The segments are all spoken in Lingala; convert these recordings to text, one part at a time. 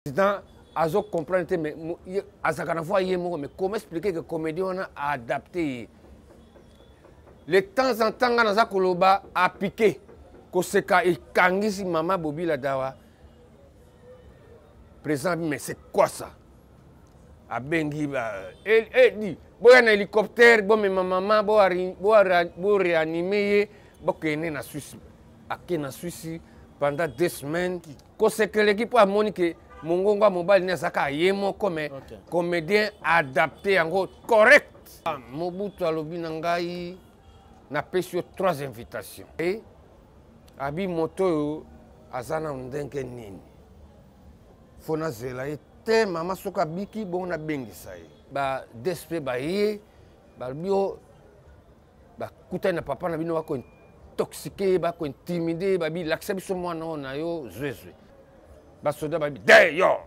Président azo comprendre te, mais azalaka na voix ye moko, mais comment expliquer que comédien wana a adapté ye? Le temps en temps nga naza koloba, apike koseka ekangisi mama Bobila Dawa. Président, mais c'est quoi ça? Abengi ba eh, boya na hélicoptère, bomema mama, boréanime ye, bokende na Suisse. Ake na Suisse pendant 2 semaines, kosekeleki mpo amoni ke mongongo ya mobali ne azalaka ye moko, mais comédien adapté yango correct. Ah, Mobutu alobi na ngai: napesi yo trois invitations. E abi moto oyo aza na ndenge nini, fo nazela ye te. Mama soki abiki bongo, nabengisa ye. Ba DSP baye, balobi o bakutani na papa na bino, bakointoxiquer ye, bakointimider ye, babi lakisa biso mwana oyo na yo Zwezwe. Basoda babi de yo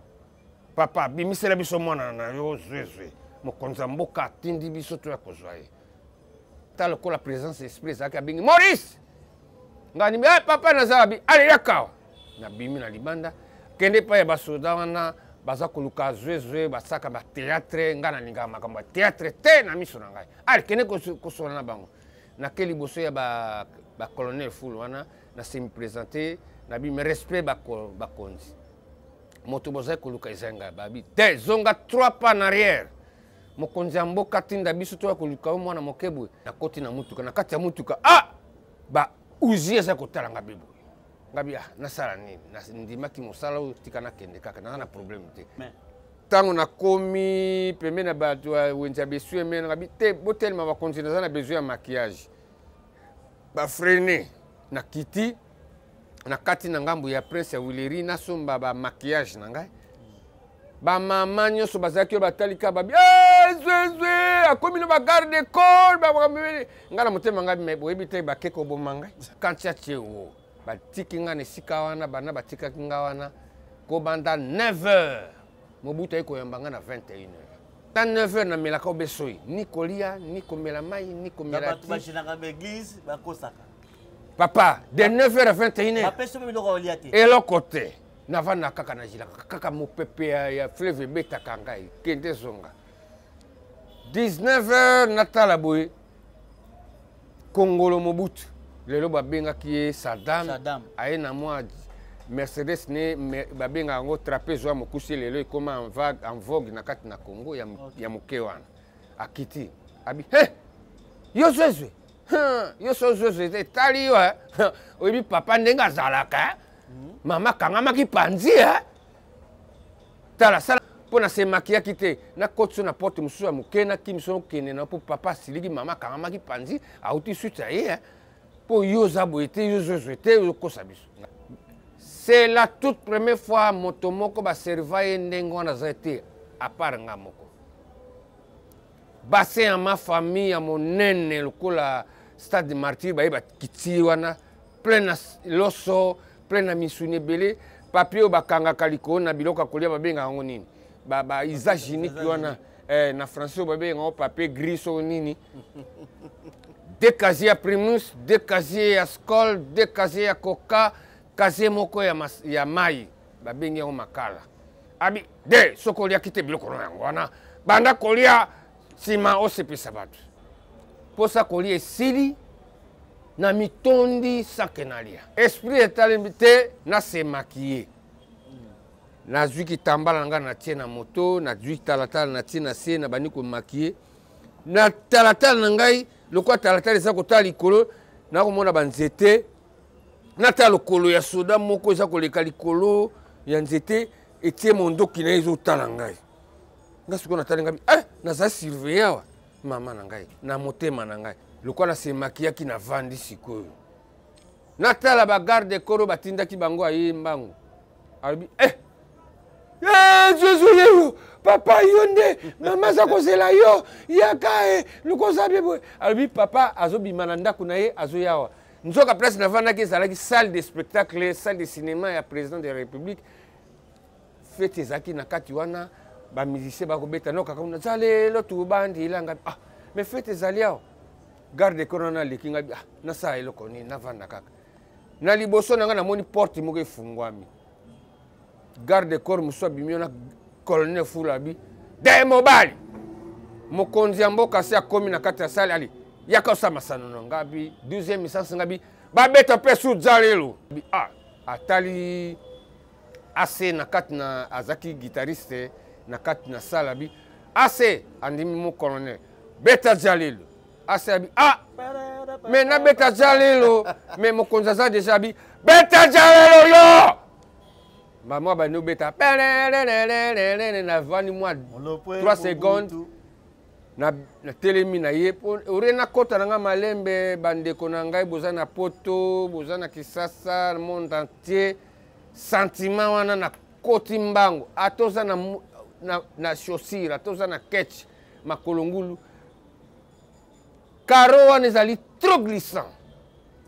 papa, bimisela biso mwana na yo Zwezwe, mokonzi ya mboka atindi biso toya kozwa ye. Ta lokola présence esprit ezalaki, abengi Maurice ngani: hey, papa, naza. Abi ale, yaka awa. Nabimi na libanda, kende epai ya basoda wana baza koluka Zwezwe, basaka bathéâtre. Ngai nalingaka makambo ya théâtre te na miso na ngai. Ale, kende kosola na bango. Nake liboso ya bacolonel ba fulu wana, nasemi présente, nabi me respect bakonzi, moto bozali koluka eza ngai. Babi te, zonga trois pas en arrière, mokonzi ya mboka atinda biso toya koluka yo, mwana moke boye. Nakoti na mutuka, na kati ya mutuka, ah, ba uzi eza kotala nga be boye. Ngabi ah, nasala nini? Ndimaki mosala oyo, tika nakende kaka, naza na problème te. Ntango nakomi pembeni na bato ya wenze ya besu eme, ngabi te, botelema bakonzi, naza na besoin ya maquillage. Bafreiner, nakiti na kati na ngambo ya Prince ya Wileri, nasomba bamaquillage na ngai. Bamama nyonso bazalaki oyo batali kaka, babi eh, Zwezwe akomi na bagarde corps. Ngai na motema ngai, me boyebi te bake koboma ngai. Kantia tie wo batiki ngai na esika wana, banda batikaki ngai wana kobanda 9 heures, Mobutu ayi koyamba ngai na 21 heures. Ta 9 heures namelaka obe soyi, ni kolia, ni komela mai, ni komela. Bato bagenaka baeglise, bakosaka. Papa, de 9 heures à 21 heures. Bapesi biloko olia te? Eloko te. Navanda kaka, nazilaka kaka mopepe ya fleuve ebetaka ngai, kende zonga. 19 heures natala boye Kongolo Mobutu, lelo babengaki ye Saddam, Saddam. Aye na mwa Mercedes ne babengaka yango trapèze wa mokuse, lelo ekóma en vague, en vogue na kati na Congo ya, ya moke wana. Akiti, abi: he, yo Zwezwe, yo so Zwezwe te, etali yo, oyebi papa ndenge azalaka, mama akangamaki panzi, tala sala mpo na semakiyaki te, nakoti so na porte mosusu ya moke, nakimi so okende na mpo papa asiliki, mama akangamaki panzi, auti suite ya ye, mpo yo oza boye te, yo Zwezwe te, okosa biso. C'est la toute première fois moto moko baserva ye ndenge wana aza te, à part nga moko. Bassin ya ma famille ya monene lokola Stade Martyr, baye bakiti wana plein na loso, plein na misuni ebele. Papier oyo bakangaka likolo na biloko ya kolia, babengaka yango nini? Ba usage unique wana, na français oyo babengaka yango papier gris so nini. Deux casier ya Primus, deux casier ya Skol, deux casier ya Coca, casier moko ya mai babengi yango makala. Abi de soki oliaki te biloko na yango wana, banda kolia, nsima osepesa bato. Mposa kolia esili na mitondi sake nalia, esprit etalemi te, nasemaki ye. Nazwi kitambala na ngai, natie na moto, nazwi talatala, natie na se, nabandi komakie na talatala na ngai. Lokola talatala eza kotala likolo, nakomona banzete, natala lokolo ya soda moko eza koleka likolo ya nzete, etie mondoki na ye, ezotala ngai. Nga sikoyo natali ngai, eh, naza surveille awa. Mama na ngai, na motema na ngai, lokola nasemakiyaki, navandi sikoyo, natala bagarde corps batindaki bango. Aye mbangu, alobi: eh, eh, Jesu yeyo, papa, yo nde mama aza kozela yo, yaka e luka oza bie boye. Alobi papa azobima na ndako na ye, azoyawa. Nzoka place navandaki ezalaki salle de spectacle, salle de cinéma ya président de la République. Fete ezalaki na kati wana, bamusicien bakobeta no kaka kuna za lelo tobandila. Ngai: ah, mais fete ezali awa. Garde corps wana aleki ngai: ah, nasala eloko nini? Navanda kaka na liboso na ngai, namoni porte moko efungwami. Garde corps mosusu abimi wana, colonel Fula abi de mobali mokonzi ya mboka se akomi na kati ya sale, ali yaka osala masano na nga bi 12e licence nga bi babeta mpe su dzalelo bi. Ah, atali ase na kati na azalaki guitariste na kati na sala bi ase andimi mo colonel beta dzalelo. Ase abi ah me nabeta dzalelo, me mokonzi aza deja abi beta dzalelo yo mama bandi obeta navandi mwa 3 secondes natelemi na ye ore nakɔta na ngai malembe. Bandeko na ngai, boza na Poto, boza na Kisasa, monde entier, sentiment wana nakoti mbango, ata oza na chaussure, ata oza na ketch makolo ngulu, carreau wana ezali trop glissant.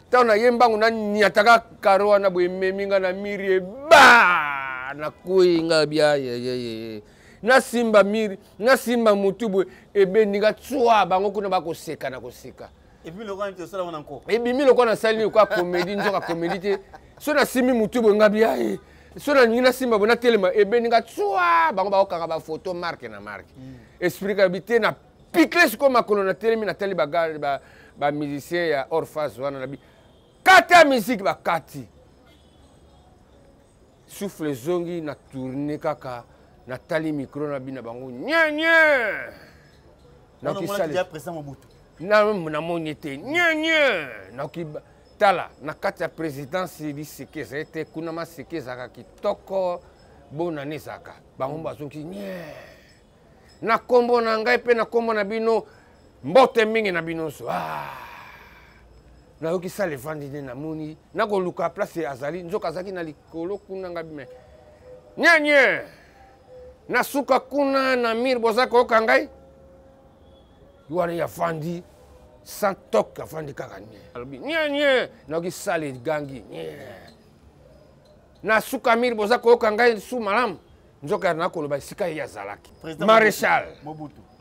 Ntango naye mbangu naniataka carreau wana boye, ememi nga na mur eba, nakwei nga bia yeyeye, nasimba mur, nasimba motu boye, ebendi nga tswa. Bango kuna bakoseka na koseka. Ebimi lokola nasali lokola comédie, nzoka comédie te. So nasimbi motu boye, nga bia ye, so nalingi nasimba boye, natelema, ebendi nga tswa. Bango bakokanga bafoto marke na marke. Esprit kabi te na pikle. Sikoyo makolo natelemi, natali bamusicien ya orphase wana, nabi kata ya musique, bakati souffle ezongi na tourne kaka, natali micro na bina bango nyenye. Namoni te nyenye, nakoki tala na kati ya présidence, liseke ezali te kuna, maseke ezalaka kitoko, bonani ezalaka. Bango bazongi nye na nkombo na ngai mpe na nkombo na bino, mbote mingi na bino nyonso. Ah! Nayoki sala evandi nde namoni nakoluka place azali, nzoka azalaki na likolo kuna. Ngai me nyenye nasuka kuna na mur, boza koyoka ngai wana, ye afandi sans tok, afandi kaka nye, alobi nyenye, nayoki sala egangi nye na suka mur, boza koyoka ngai su malamu. Nzoka nakoloba esika ye azalaki, maréchal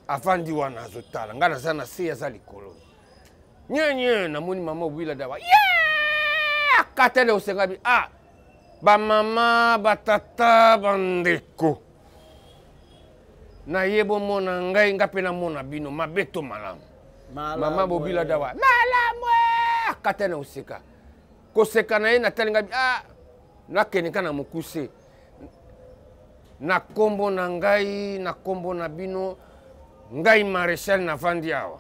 afandi wana azotala ngai, naza na se, aza likolo nyenye. Namoni mama Obwila Dawa ye akatele osenga bi ah bamama, batata, bandeko naye, bomona ngai, nga mpe namona bino, mabe to malamu. Mama Bobila Dawa malamu akatele oseka koseka na ye, natali ngai ah nakende ka na mokuse na nkombo na ngai, na nkombo na bino. Ngai maréchal navandi awa,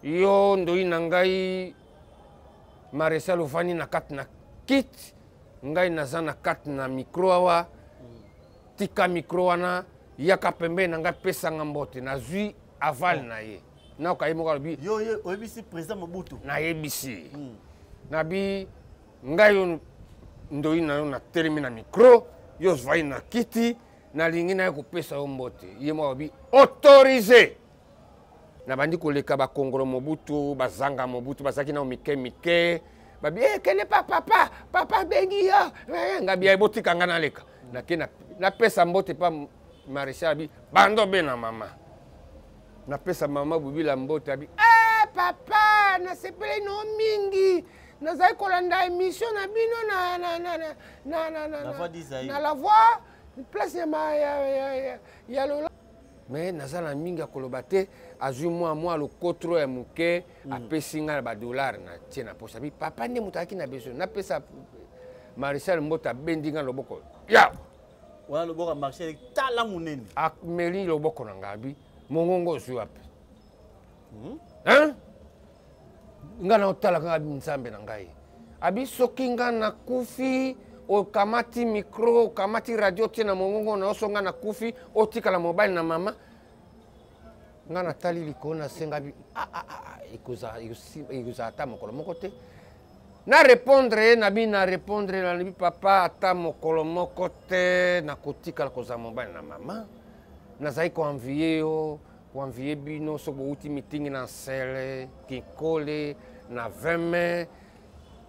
yo ndoi na ngai maréchal ovandi na kati na kiti, ngai naza na kati na micro awa. Tika micro wana, yaka pembeni na ngai, pesanga mbote. Nazwi aval na ye, nayoka ye moko alobi. Yo oyebisi président Mobutu? Nayebisi. Nabi ngai yo ndoi na yo, natelemi na micro, yo ozwai na kiti, nalingi naye kopesa yo mbote. Ye moko alobi autorisé. Nabandi koleka bakongolo Mobutu, bazanga Mobutu bazalaki nao mike mike, babi hey, kende pa papa, papa abengi yo. Ngabi ya botika nga naleka, nake napesa mbote pa maréchal. Abi bando be na mama, napesa mama Bobila mbote. Abi eh, papa, nasepeli no mingi, nazali kolanda émission na bino na La Voix place ya Lola, me naza na mingi ya koloba te. Azwi mwa lokotro ya moke, apesi ngai na badollar, na tie na posa. Bi papa nde moto azalaki na besoin napesa maréchal mbote, abendi ngai loboko ya Wana loboko ya maréchal tala monene. Ameli loboko na ngai, abi mongongo ozwi wapi? Hein? Ngai naotala kaka Nzambe na ngai. Abi soki ngai nakufi, okamati micro, okamati radio, tie na mongongo na yo, so ngai nakufi, otikala mobali na mama. Ngai natali likolo, nasenga bi ah, ah, ah, ekozala ata mokolo moko te. Na répondre ye, nabi na répondre, nalobi papa, ata mokolo moko te nakotikala kozala mobali na mama. Nazali koenvie yo, koenvie bino soki bowuti mitingi na Nsele, Kinkole na 20 mai,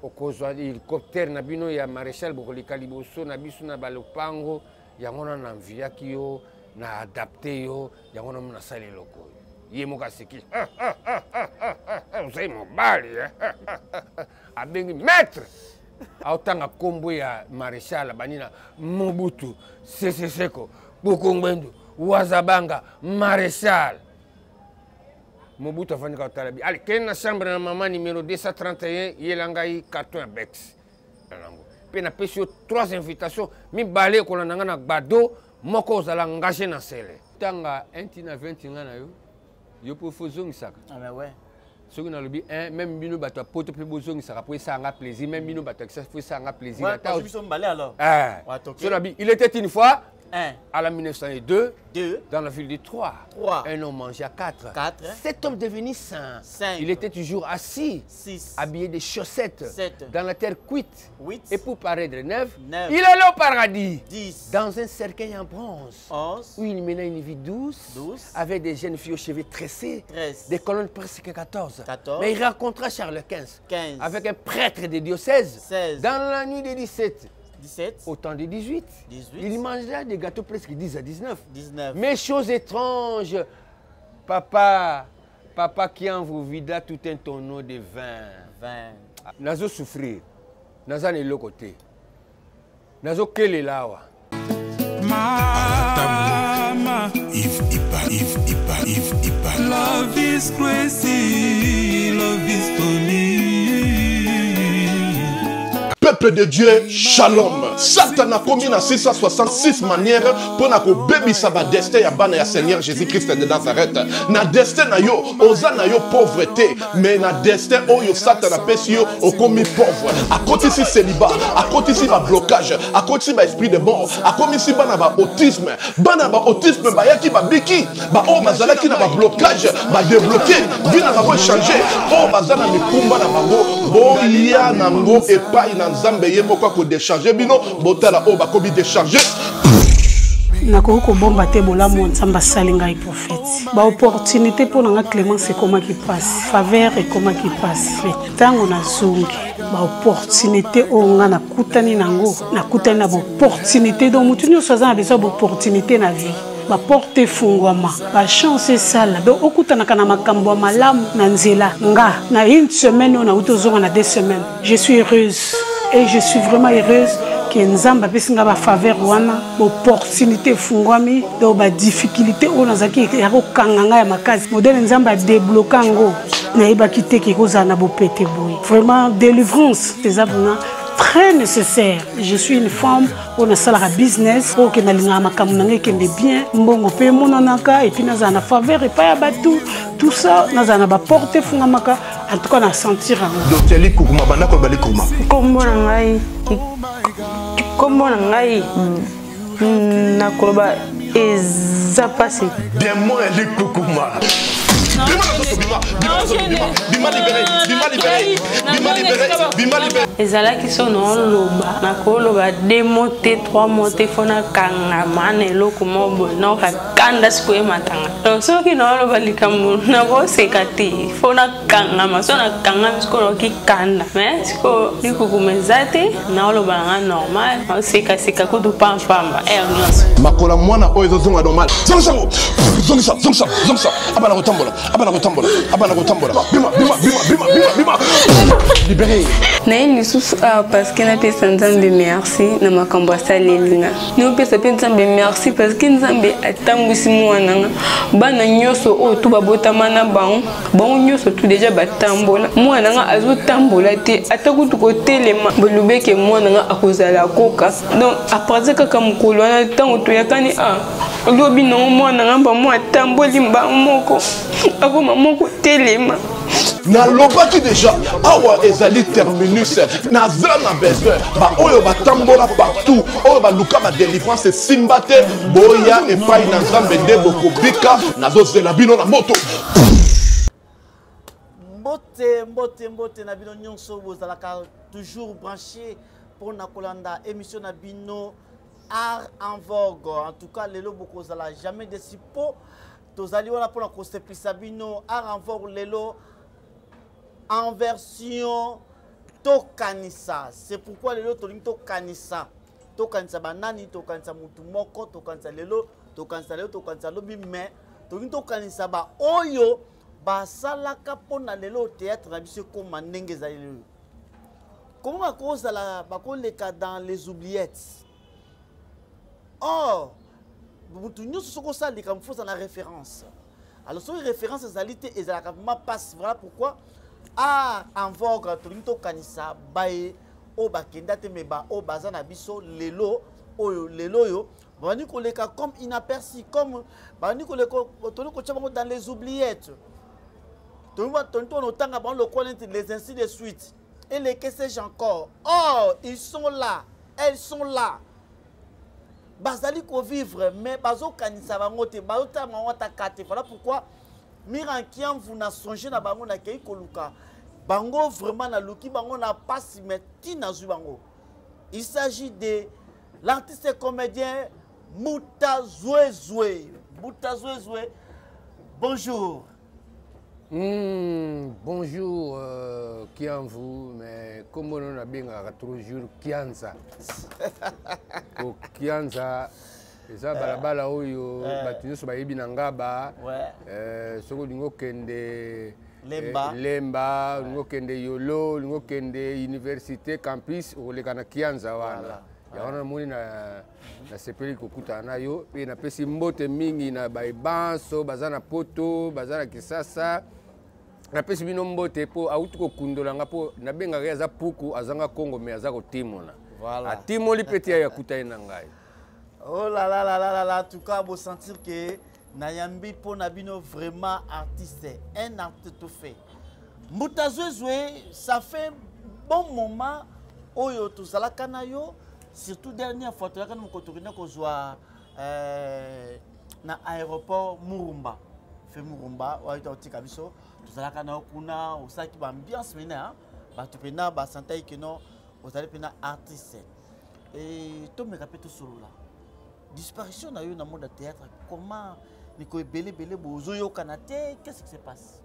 okozwa hélicoptère na bino ya maréchal, bokoleka liboso na biso na balopango. Yango wana na enviaki yo, na adapte yo, yango wana nasali eloko oyo. Ye moko aseki, ozali mobali. Abengi maître. Aotanga nkombo ya maréchal banina Mobutu Sese Seko Bokongwendu Wazabanga maréchal Mobutu afandi kaka tala bi. Allez, kende na chambre na mama numéro 231 yela ngai carton ya Bex. Nango. Pe napesi yo trois invitations mibale ekolanda nga na Gbado moko ozala engagé na Nsele. Tanga 1 ti na 20 nga na yo. Yo po faut zongisaka. Ah ben ouais. Soki nalobi 1 même bino bato ya poto mpe bozongisaka mpo esala nga plaisir même bino bato ya Kinshasa mpo esala nga plaisir. Ouais, parce que biso mibale alors. Eh. Ouais, toke. Soki nalobi il était une fois 1. À la 1902, 2. Dans la ville de Troyes, 3. Un homme mangeait à 4. 4. Cet homme devenu saint. 5. Il était toujours assis, 6. Habillé de chaussettes, 7. Dans la terre cuite, 8. Et pour paraître neuf, 9. Il allait au paradis, 10. Dans un cercueil en bronze, 11. Où il menait une vie douce, 12. Avec des jeunes filles aux cheveux tressés, 13. Des colonnes presque 14. 14. Mais il rencontra Charles quinze, 15. Avec un prêtre de diocèse, 16. Dans la nuit des 17. 17. Au temps des 18. 18. Il mangeait des gâteaux presque 10 à 19. 19. Mais chose étrange, papa, papa qui en vous vida tout un tonneau de vin. 20. Nazo souffrir. Naza na eloko te. Nazo kelela awa. Mama. Yves Iba, Yves Iba, Yves Iba. Love is crazy, love is funny. Peuple de Dieu, shalom. Satan a commis na 666 manières pour na ko bebisa ba destin ya bana ya Seigneur Jésus-Christ de Nazareth. Na destin na yo, oza na yo pauvreté, mais na destin oyo Satan a pesi yo okomi pauvre. Akotisi célibat, akotisi ba blocage, akotisi ba esprit de mort, akomisi bana ba autisme. Bana ba autisme ba yaki ba biki, ba oyo bazalaki na ba blocage, ba débloqué, vie na bango changer. Oyo baza na mikumba na bango, boya nango epai na Nzambe ye moko ako décharger bino, botala oyo bakomi décharger. Nakoki kobomba te bolamu Nzambe asali ngai prophète. Ba opportunité mpo na nga Clémence ekomaki mpasi, faveur ekomaki mpasi. Mais ntango nazongi, ba opportunité oyo nga nakutani nango, nakutani na ba opportunité. Donc motu nyonso aza na besoin ya ba opportunité na vie. Ba porte efungwama, ba chance esala. Donc okutanaka na makambo ya malamu na nzela. Nga na une semaine oyo nauti ozonga na 2 semaines, je suis heureuse et je suis vraiment heureuse que Nzambe apesi nga ba faveur wana, ba opportunité efungwami. Donc ba difficulté oyo nazalaki ya kokanga nga ya makasi, modèle Nzambe a débloqué yango, nayebaki te ke ekozala na bopete boye. Vraiment délivrance eza vraiment très nécessaire. Je suis une femme oyo nasalaka business, oyo ke nalingaka makambo na ngai ekende bien, mbongo mpe emonanaka, et puis nazala na faveur epai ya bato, tout ça, nazala na ba porte efungamaka. En tout cas na sentir yango. Docteur Likukuma, banda koloba Likukuma. Kombo na ngai, kombo na ngai, nakoloba eza pasi. Démon ya Likukuma. Bima na nzoto, bima, bima na nzoto, bima, bima libéré, bima libéré, bima libéré, bima libéré. Ezalaki so naoloba, nakoloba 2 mots te, 3 mots te, fo nakangama na eloko moko boye, naoka kanda sikoyo ematanga. Donc soki naoloba likambo nakoseka te, fo nakangama, so nakangami sikoyo naoki kanda. Mais sikoyo likukuma eza te, naoloba nanga normal, naosekaseka kutu pampamba heure nyonso. Makola mwana oyo ezozonga normal. Zongisa ngo. Zongisa, zongisa, zongisa. Abana kotambola, abana kotambola, abana kotambola. Bima, bima, bima, bima, bima, bima. Libéré. Naye lisusu awa parce que napesa Nzambe merci na makambo asaleli nga. Napesa mpe Nzambe merci parce que Nzambe atambwisi mwana nga. Bana nyonso oyo tu babotama na bango, bango nyonso tu deja batambola. Mwana nga azotambola te, ata kutu kotelema. Bolobeke mwana nga akozala koka. Donc à partir kaka mokolo wana ntango toyakani a lobi nango mwana nga mba mwa atamboli mba moko akoma moko telema. Nalobaki déjà awa ezali terminus, naza na besoin ba oyo batambola partout, oyo baluka ba délivrance esimba te, boya epai na Nzambe nde bokobika, nazozela bino na moto. Mbote, mbote, mbote na bino nyonso bozalaka toujours branché pour na kolanda émission na bino Art en vogue. En tout cas lelo bokozala jamais déçu po tozali wana pour na kosepisa bino Art en vogue lelo en version tokanisa. C'est pourquoi lelo tolingi tokanisa. Tokanisa banani, tokanisa mutu moko, tokanisa lelo, tokanisa lelo, tokanisa lobi, mais tolingi tokanisa ba oyo basalaka mpona lelo théâtre na biso ekóma ndenge ezali lelo. Comment bakozala bakoleka dans les oubliettes? Or, mutu nyonso soki osala likambo fo ozala na référence. Alors soki référence ezali te, ezalaka vraiment passe. Voilà pourquoi art en vogue tolingi tokanisa baye oyo bakenda te, me ba oyo baza na biso lelo oyo, lelo oyo babandi koleka comme inaperçu, comme babandi koleka, tolingi kotia bango dans les oubliettes, tolingi tona otanga bango lokola neti les ainsi de suite et les que sais-je encore. Or ils sont là, elles sont là, bazali kovivre, mais bazokanisa bango te, bazotala bango ata ka te. Voilà pourquoi Mira Nkiamvu na songe na bango, nakei koluka bango, vraiment naluki bango na pasi, mais ti nazwi bango. Il s'agit de l'artiste comédien Mbuta Zwezwe. Mbuta Zwezwe, bonjour. Bonjour Kiamvu, mais comme on a bien toujours Kianza. Ko Kianza eza balabala oyo bato nyonso bayebi na Ngaba. Soki olingi okende Lemba, Lemba, olingi okende Yolo, olingi okende université campus, okoleka na Kianza wana. Yango wana namoni na nasepeli kokutana na yo, mpe napesi mbote mingi na baebanso baza na Poto, baza na Kisasa. Napesi bino mbote mpo awuti kokundola nga, mpo nabengaka ye aza puku azanga Kongo, me aza kotimola. Atimoli mpe ti aye akutani na ngai. Oh là là là là là là, en tout cas bosentir que nayambi mpo na bino vraiment artiste, un artiste tout fait, Mbuta Zwezwe. Ça fait bon moment oyo tozalaka na yo, surtout dernière fois toyaka na mokolo tokenda kozwa na aéroport Murumba, fe Murumba oyo otika biso, tozalaka na yo kuna, osalaki baambiance mena bato mpena basantaki keno ozali mpena artiste. E tomeka mpe tosolola disparition na yo na monde ya théâtre. Comment mikolo ebele ebele bozoyokana te? Qu'est-ce qui se passe?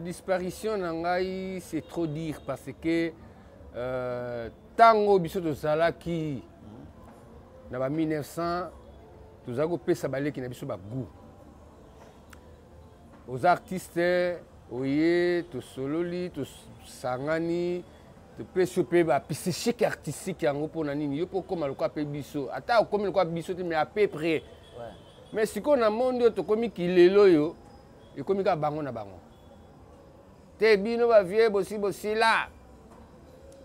Disparition na ngai, c'est trop dire, parce que ntango biso tozalaki na ba 1900, tozalaki kopesa baleki na biso bagoût. Oza artiste, oye, tosololi, tosangani, topesi yo mpe bapsychique artistique yango. Mpona nini yo mpo okóma lokola mpe biso? Ata okomi lokola biso te, mais à peu près. Mais sikoyo na monde oyo tokomi kilelo oyo, ekomi kaka bango na bango te. Bino bavie bosi bosila,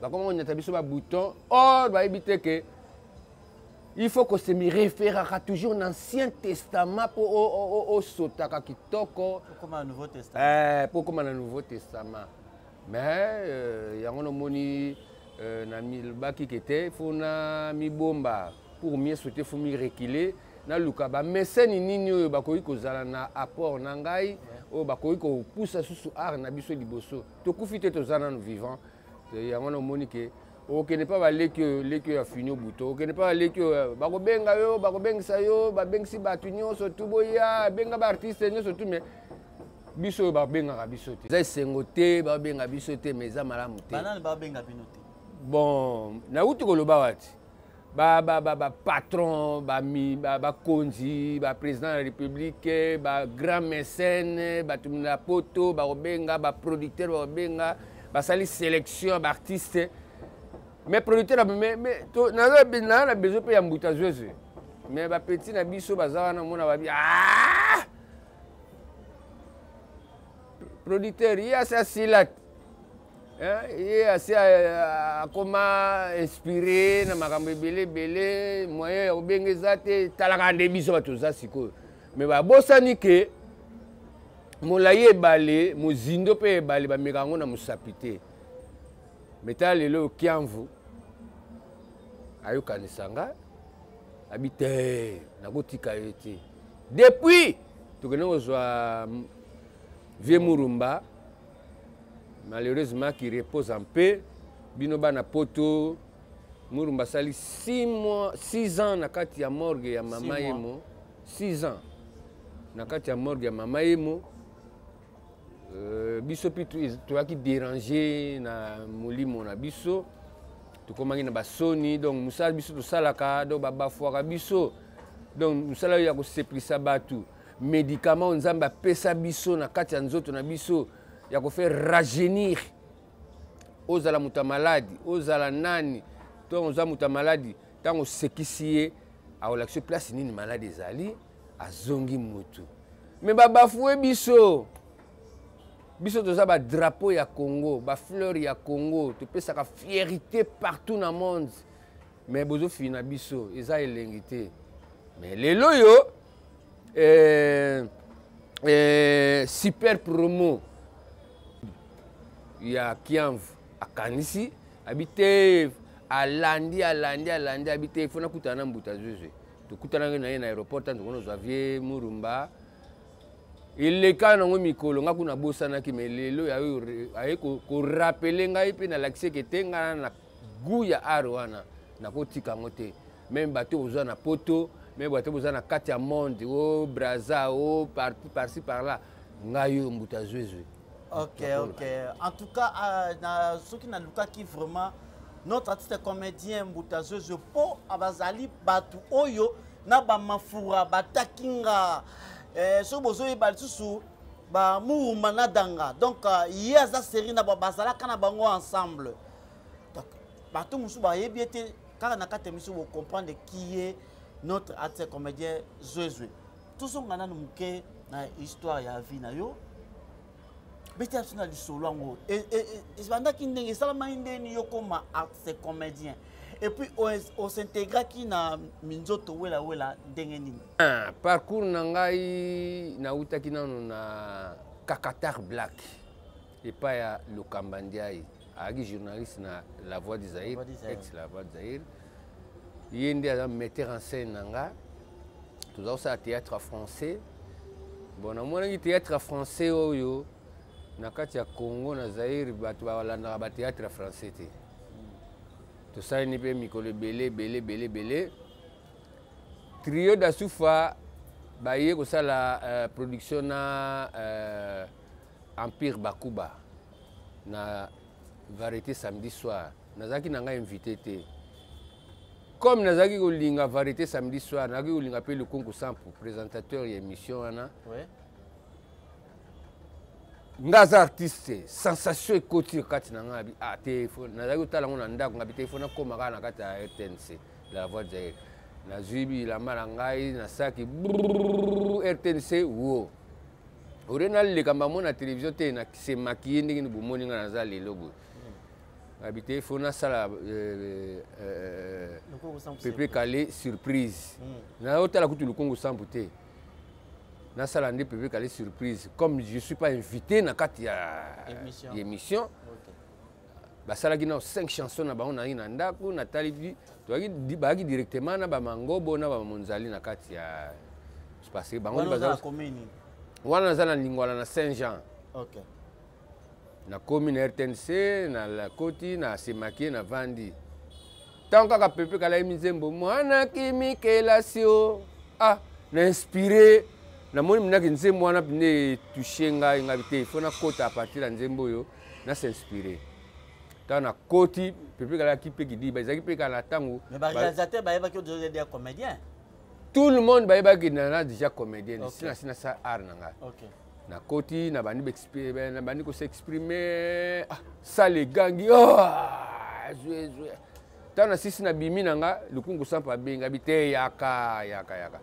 bakoma konyata biso babouton. Or bayebi te ke il faut que se référera toujours na Ancien Testament mpo osotaka kitoko. Okoma na Nouveau Testament. Mpo okóma na Nouveau Testament. Mais yango nomoni na milobaki ke te, fo na mibomba pour mieux sauter, fo mi reculer. Naluka bameseni nini oyo bakoki kozala na apport na ngai, oyo bakoki kopusa susu art na biso liboso. Tokufi te, toza nanu vivant. Yango namoni ke okende mpa baleki oyo, leki oyo afini obuto, okende mpa baleki oyo, bakobenga yo, bakobengisa yo, babengisi bato nyonso tu, boya, benga baartiste nyonso tu, mais biso oyo babengaka biso te. Eza esengo te, babenga biso te, mais eza malamu te. Banani babenga bino te? Bon, nauti koloba wati bapatron, bakonzi, baprésident ya république, bagrand mécène, bato na Poto bakobenga, baproducteur bakobenga, basali sélection ya baartiste. Mais producteur, naza na besoin mpe ya Mbuta Zwezwe, mais bapeti na biso baza wana, mona babi, ah! Producteur ye asi asila, ye asi akoma inspiré na makambo ebele ebele, moyen ya kobenga eza te. Talaka nde biso bato toza sikoyo, mais babosani ke molai ebale, mozindo mpe ebale, bameka yango na mosapi te. Mais tala lelo, Kiamvu ayokanisa nga, abi te, nakotika ye te. Depuis tokende kozwa vieux Murumba, malheureusement qui repose en paix, bino bana Poto, Murumba asali 6 mois, 6 ans na kati ya morgue ya mama Yemo. 6 ans na kati ya morgue ya mama Yemo. Biso mpe toyaki déranger na molimo na biso, tokomaki na basoni. Donc mosala biso tosalaka, donc babafwaka biso. Donc mosala oyo ya kosepelisa bato, médicament oyo Nzambe apesa biso na kati ya nzoto na biso ya kofaire rajeunir. Ozala moto ya maladi, ozala nani, to oza moto ya maladi, ntango osekisi ye akolakisa yo place nini maladi ezali, azongi mutu. Me babafue biso, biso toza ba drapeau ya Congo, ba fleur ya Congo, topesaka fierté partout na monde, mais bozofina biso, eza elengi te. Mais lelo oyo super promo ya Kiamvu akanisi abi te, alandi alandi alandi abi te, fo nakutana na Mbuta Zwezwe. Tokutanaki na ye na aéroport, tanto kono zwa vie Murumba. Eleka nango mikolo nga kuna bosanaki, mais lelo ya oyo aye ko rappeler ngai pe nalakisi eke te nga na goût ya art wana nakotika yango te. Même bato boza na poto, même bato boza na kati ya monde, o Brazza, o partout par-ci par-là, ngai oyo Mbuta Zwezwe. Ok, ok. En tout cas, na soki nalukaki vraiment notre artiste comédien Mbuta Zwezwe po abazali batu oyo na ba mafura batakinga, soki bozoyeba lisusu ba Murumba na Danga. Donc ye aza série na ba bazalaka na bango ensemble. Donc bato mosusu bayebi ete kaka na kati ya miso bo comprendre qui est notre artiste comédien Zwezwe. Tozonga nanu moke na histoire ya vie na yo. Beta biso na lisolo yango. Ebandaki ndenge, esalamaki ndenge yo koma artiste comédien. Et puis on s'intégraki na minzoto wela wela ndenge nini? Ah, parcours na ngai nautaki nano na Kakatar Black epai ya Lokamba Ndiaye, ayaki journaliste na La Voix du Zaïre, La Voix du Zaïre. ex La Voix du Zaïre. Ye nde aza metteur en scène na nga. Toza kosala théâtre français. Bon, namonaki théâtre français oyo na kati ya Congo na Zaïre bato balandaka ba théâtre français te. Tosaleli mpe mikolo ebele, ebele, ebele, ebele. Trio d'Asufa baye kosala production na Empire Bakuba na variété samedi soir. Nazalaki na ngai invité te. Comme nazalaki kolinga variété samedi soir, nazalaki kolinga mpe Lukunku Sampu, présentateur ya émission wana. Nga aza artiste, sensation ekoti kati na ngai, ah, te, faut, nazalaki kotala yango na ndako, ngabi te, faut nakóma kaka na kati ya RTNC, La Voix de Zaïre. Nazwi bilamba na ngai, nasaki brrrr, RTNC, wo. Ore naleka mbango na télévision te, na se maquiller ndenge ni bomoni nga naza lelo boye. Ngabi te, faut nasala Pepe Kallé surprise. Naotala kutu Lukungu Sampu te. Nasala nde Pepe Kallé surprise. Comme je suis pas invité na kati ya émission. Émission. Basalaki na 5 chansons na bango na ndako, natali bi, toyaki di, bayaki directement na ba Mangobo na ba Monzali na kati ya, parce que bango Wana baza oza na commune. Wana naza na Lingwala na Saint-Jean. Na commune RTNC, na la koti, na Semaki, na Vandi. Tant kaka Pepe Kallé nzembo, mwana kimi kelasio. Ah, na inspiré. Na moni minaki nzembo wana pne touché ngai, ngai te, il faut na kota à partir ya nzembo yo, na s'inspirer. Tant na koti, Pepe Kallé ki pe ki di, ba ezaki pe kala tango. Mais ba réalisateur ba yebaki ozo déjà comédien. Tout le monde ba yebaki na déjà comédien. Sina sina sa art na ngai. Na koti, na bandi ba na bandi ko s'exprimer. Ah, ça les gangi. Oh, zwe, zwe. Tant na sisi na bimi na nga, Lukungu Sampu abenga bi te yaka, yaka, yaka.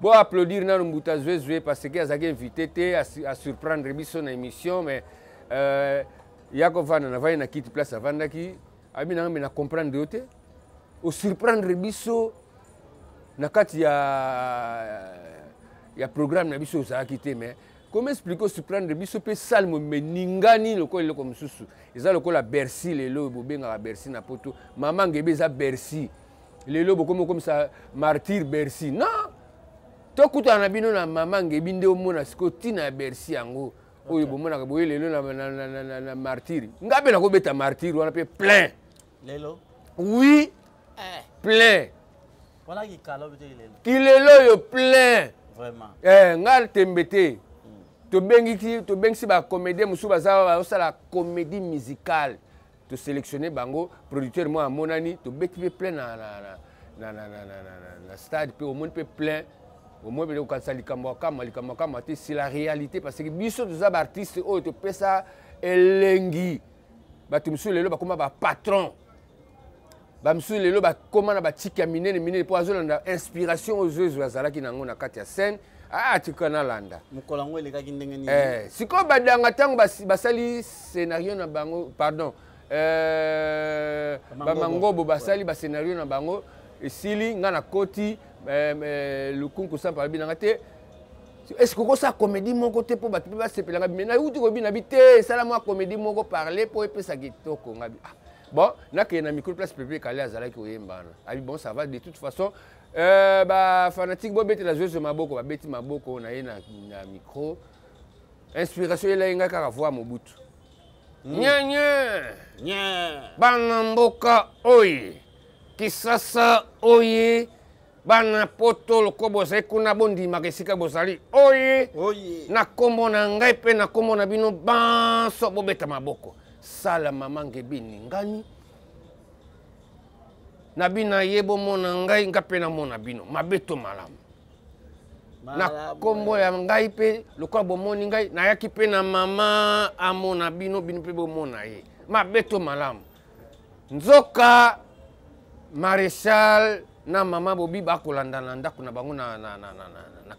Bo applaudir nanu Mbuta Zwe Zwe parce que azaki invité te a surprendre biso na émission, mais yako vanda na vandi na kiti place avandaki, abi na nga, mais na comprendre yo te. O surprendre biso na kati ya programme na biso ozalaki te, mais comment expliquer o surprendre biso pe salle mo meningani lokola eloko mosusu? Eza lokola Bercy lelo, bobengaka Bercy na poto. Mama Ngebe eza Bercy. Lelo bokomi okomisa martyr Bercy. Non! Tokutana na bino na Mama Ngebi nde omona sikoyo ntina ya Bercy yango. Oyo bomonaka boye lelo na martyr. Nga mpe nakobeta martyr wana mpe plein. Lelo? Oui. Plein. Wana kikalo mpe lelo. Kilelo oyo plein. Vraiment. Nga tembe te. Tobengisi ba comédien mosusu baza bazosala comédie musicale. To sélectionner bango, producteur moi amonani, tobeti mpe plein na stade mpe omoni mpe plein. Au moins, peut-être que ça likambo akama, likambo akama te, c'est la réalité parce que biso toza ba artiste oyo topesa elengi. Bato mosusu lelo bakoma bapatron, bamosusu lelo bakoma na batiki ya minene minene mpo azolanda inspiration oyo Zwezwe azalaki na yango na kati ya scène. Ah, tika nalanda. Mokolo yango elekaki ndenge nini? Eh, sikoyo badanga ntango basali scénario na bango, pardon, eh, bamangobo basali bascénario na bango esili, nga nakoti eh, eh, Lukunku Sampa alobi nanga te, est ce que okosala comédie moko te mpo bato mpe basepelanga? Me nauti kobina bi te, esala mwa comédie moko parle mpo epesa kitoko. Nga bi ah, bon, nakende na micro place Pepe Kale azalaki koyemba wana. Abi bon, ça va, de toute façon bafanatique bobetela Zwezwe maboko. Babeti maboko na ye na micro, inspiration elai ngai kaka voix Mobutu. Nyenye bana mboka oye Kisasa, oye bana Poto, loko bozali kuna, bondimaka esika bozali oye na nkombo na ngai mpe na nkombo na bino banso, bobeta maboko. Sala mama ngebi ningani na bino ye, bomona ngai, nga mpe namona bino, mabe to malamu, na nkombo ya ngai mpe lokola bomoni ngai, nayaki mpe na mama amona bino, bino mpe bomona ye, mabe to malamu. Nzoka maréchal na mama Bobi bakolanda na ndako na bango na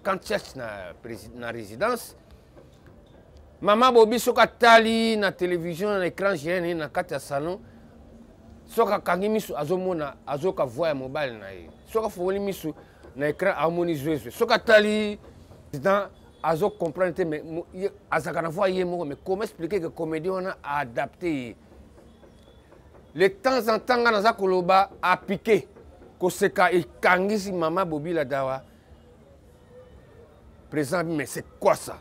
camp church na résidence. Mama Bobi soki atali na télévision na écran géant na kati ya salon, soki akangi miso azomona, azoyoka voix ya mobali na ye. Soki afungoli miso na écran amoni Zwezwe. Soki atali président azocomprendre te, mais azalaka na voix ye moko. Mais comment expliquer que comédie wana aadapte ye le temps en temps? Nga naza koloba, apike koseka ekangisi mama Bobi Ladawa. Président, mais c'est quoi ça?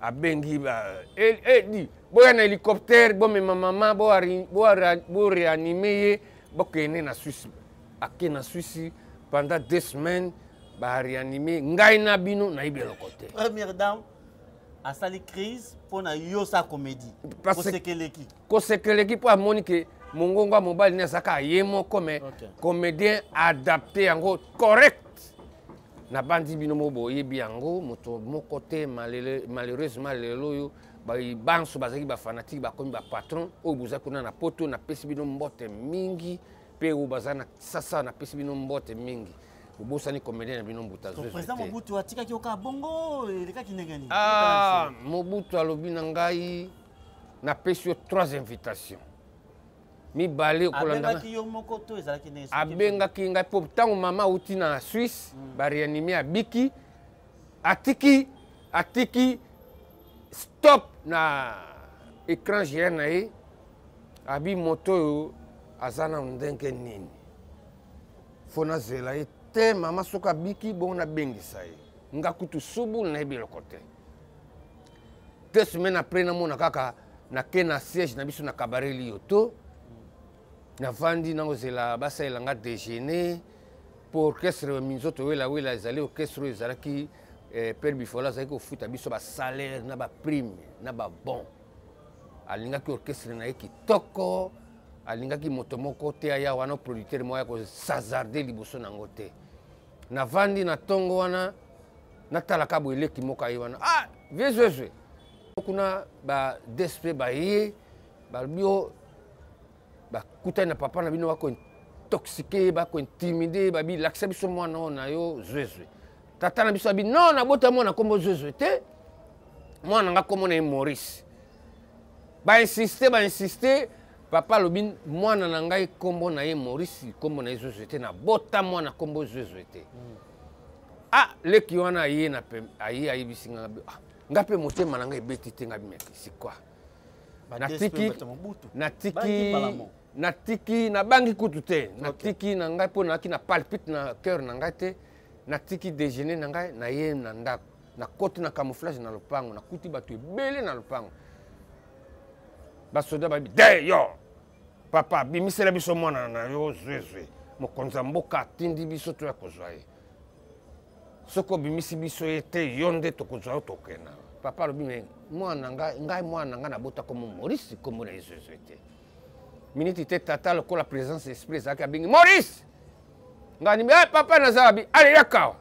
Abengi ba eh, boya na hélicoptère, bomema mama, boréanime ye, bokende na Suisse. Ake na Suisse pendant 2 semaines, baréanime ngai na bino, nayebi eloko te. Première dame asali crise mpo na yo sa comédie? Kosekeleki. Kosekeleki mpo amoni ke mongongo ya mobali ne azalaka ye moko, mais comédien adapté yango correct. Nabandi bino moko boyebi yango, moto moko te. Malheureusement lelo oyo banso bazalaki bafanatike bakomi bapatron. Oyo boza kuna na Poto, napesi bino mbote mingi, mpe oyo baza na Sasa, napesi bino mbote mingi. Bobosani comédien na bino Mbuta. Président Mobutu atikaki yoka bongo, elekaki ndenge nini? Ah, Mobutu alobi na ngai, napesi yo trois invitations, mibale. Okolandabengaki yo moko to ezalaki ndenge? Abengaki ngai mpo ntango mama auti na Suisse, baréanime, abiki, atiki stop na écran géant na ye, abi moto oyo aza na ndenge nini, fo nazela ye te. Mama soki abiki bongo nabengisa ye. Nga kutu subu nayebi eloko te. 2 semaines après, namona kaka nake na siège na biso na Cabaret Liyoto, navandi nakozela basalela nga déjeuner mpo orchestre Minzoto Welawela ezali orchestre oyo ezalaki père Bifola azalaki kofuta biso basalaire na baprime na babon. Alingaki orchestre na ye kitoko, alingaki moto moko te aya wana, producteur moko aya kosazarde liboso nango te. Navandi na ntongo wana, natalaka boye, eleki moko aye wana, ah, vieux Zwezwe kuna, ba DSP baye, balobi o bakutani na papa na bino, bakointoxike, bakointimide, babi lakisa biso mwana oyo na yo Zwezwe. Tata na biso abi non, nabota mwana nkombo Zwezwe te, mwana nga nkombo na ye Maurice. Bainsiste, bainsiste, papa alobi mwana na ngai nkombo na ye Maurice, nkombo na ye Zwezwe te, nabota mwana nkombo Zwezwe te. Ah, leki wana aye na aye ayebisi nga, ah, nga mpe motema na ngai ebeti te. Nga bimeki sikwa natiki, natiki, natiki, nabangi kutu te, natiki na ngai mpo nayaki na palpite na cœur na ngai te. Natiki déjeuner na ngai, naye na ndako, nakoti na camouflage na lopango, nakuti bato ebele na lopango. Basoda babi de yo papa, bimisela biso mwana na yo Zwezwe, mokonzi ya mboka atindi biso toya kozwa ye. Soki obimisi biso ye te, yo nde tokozwa yo, tokenda. Papa alobi me mwana ngai, ngai mwana na ngai nabota kombo Maurice, kombo na ye Zwezwe te. Miniti te, tata lokola présence esprit ezalaki, abengi Maurice. Ngai nimi hey, papa naza. Abi ale yaka awa.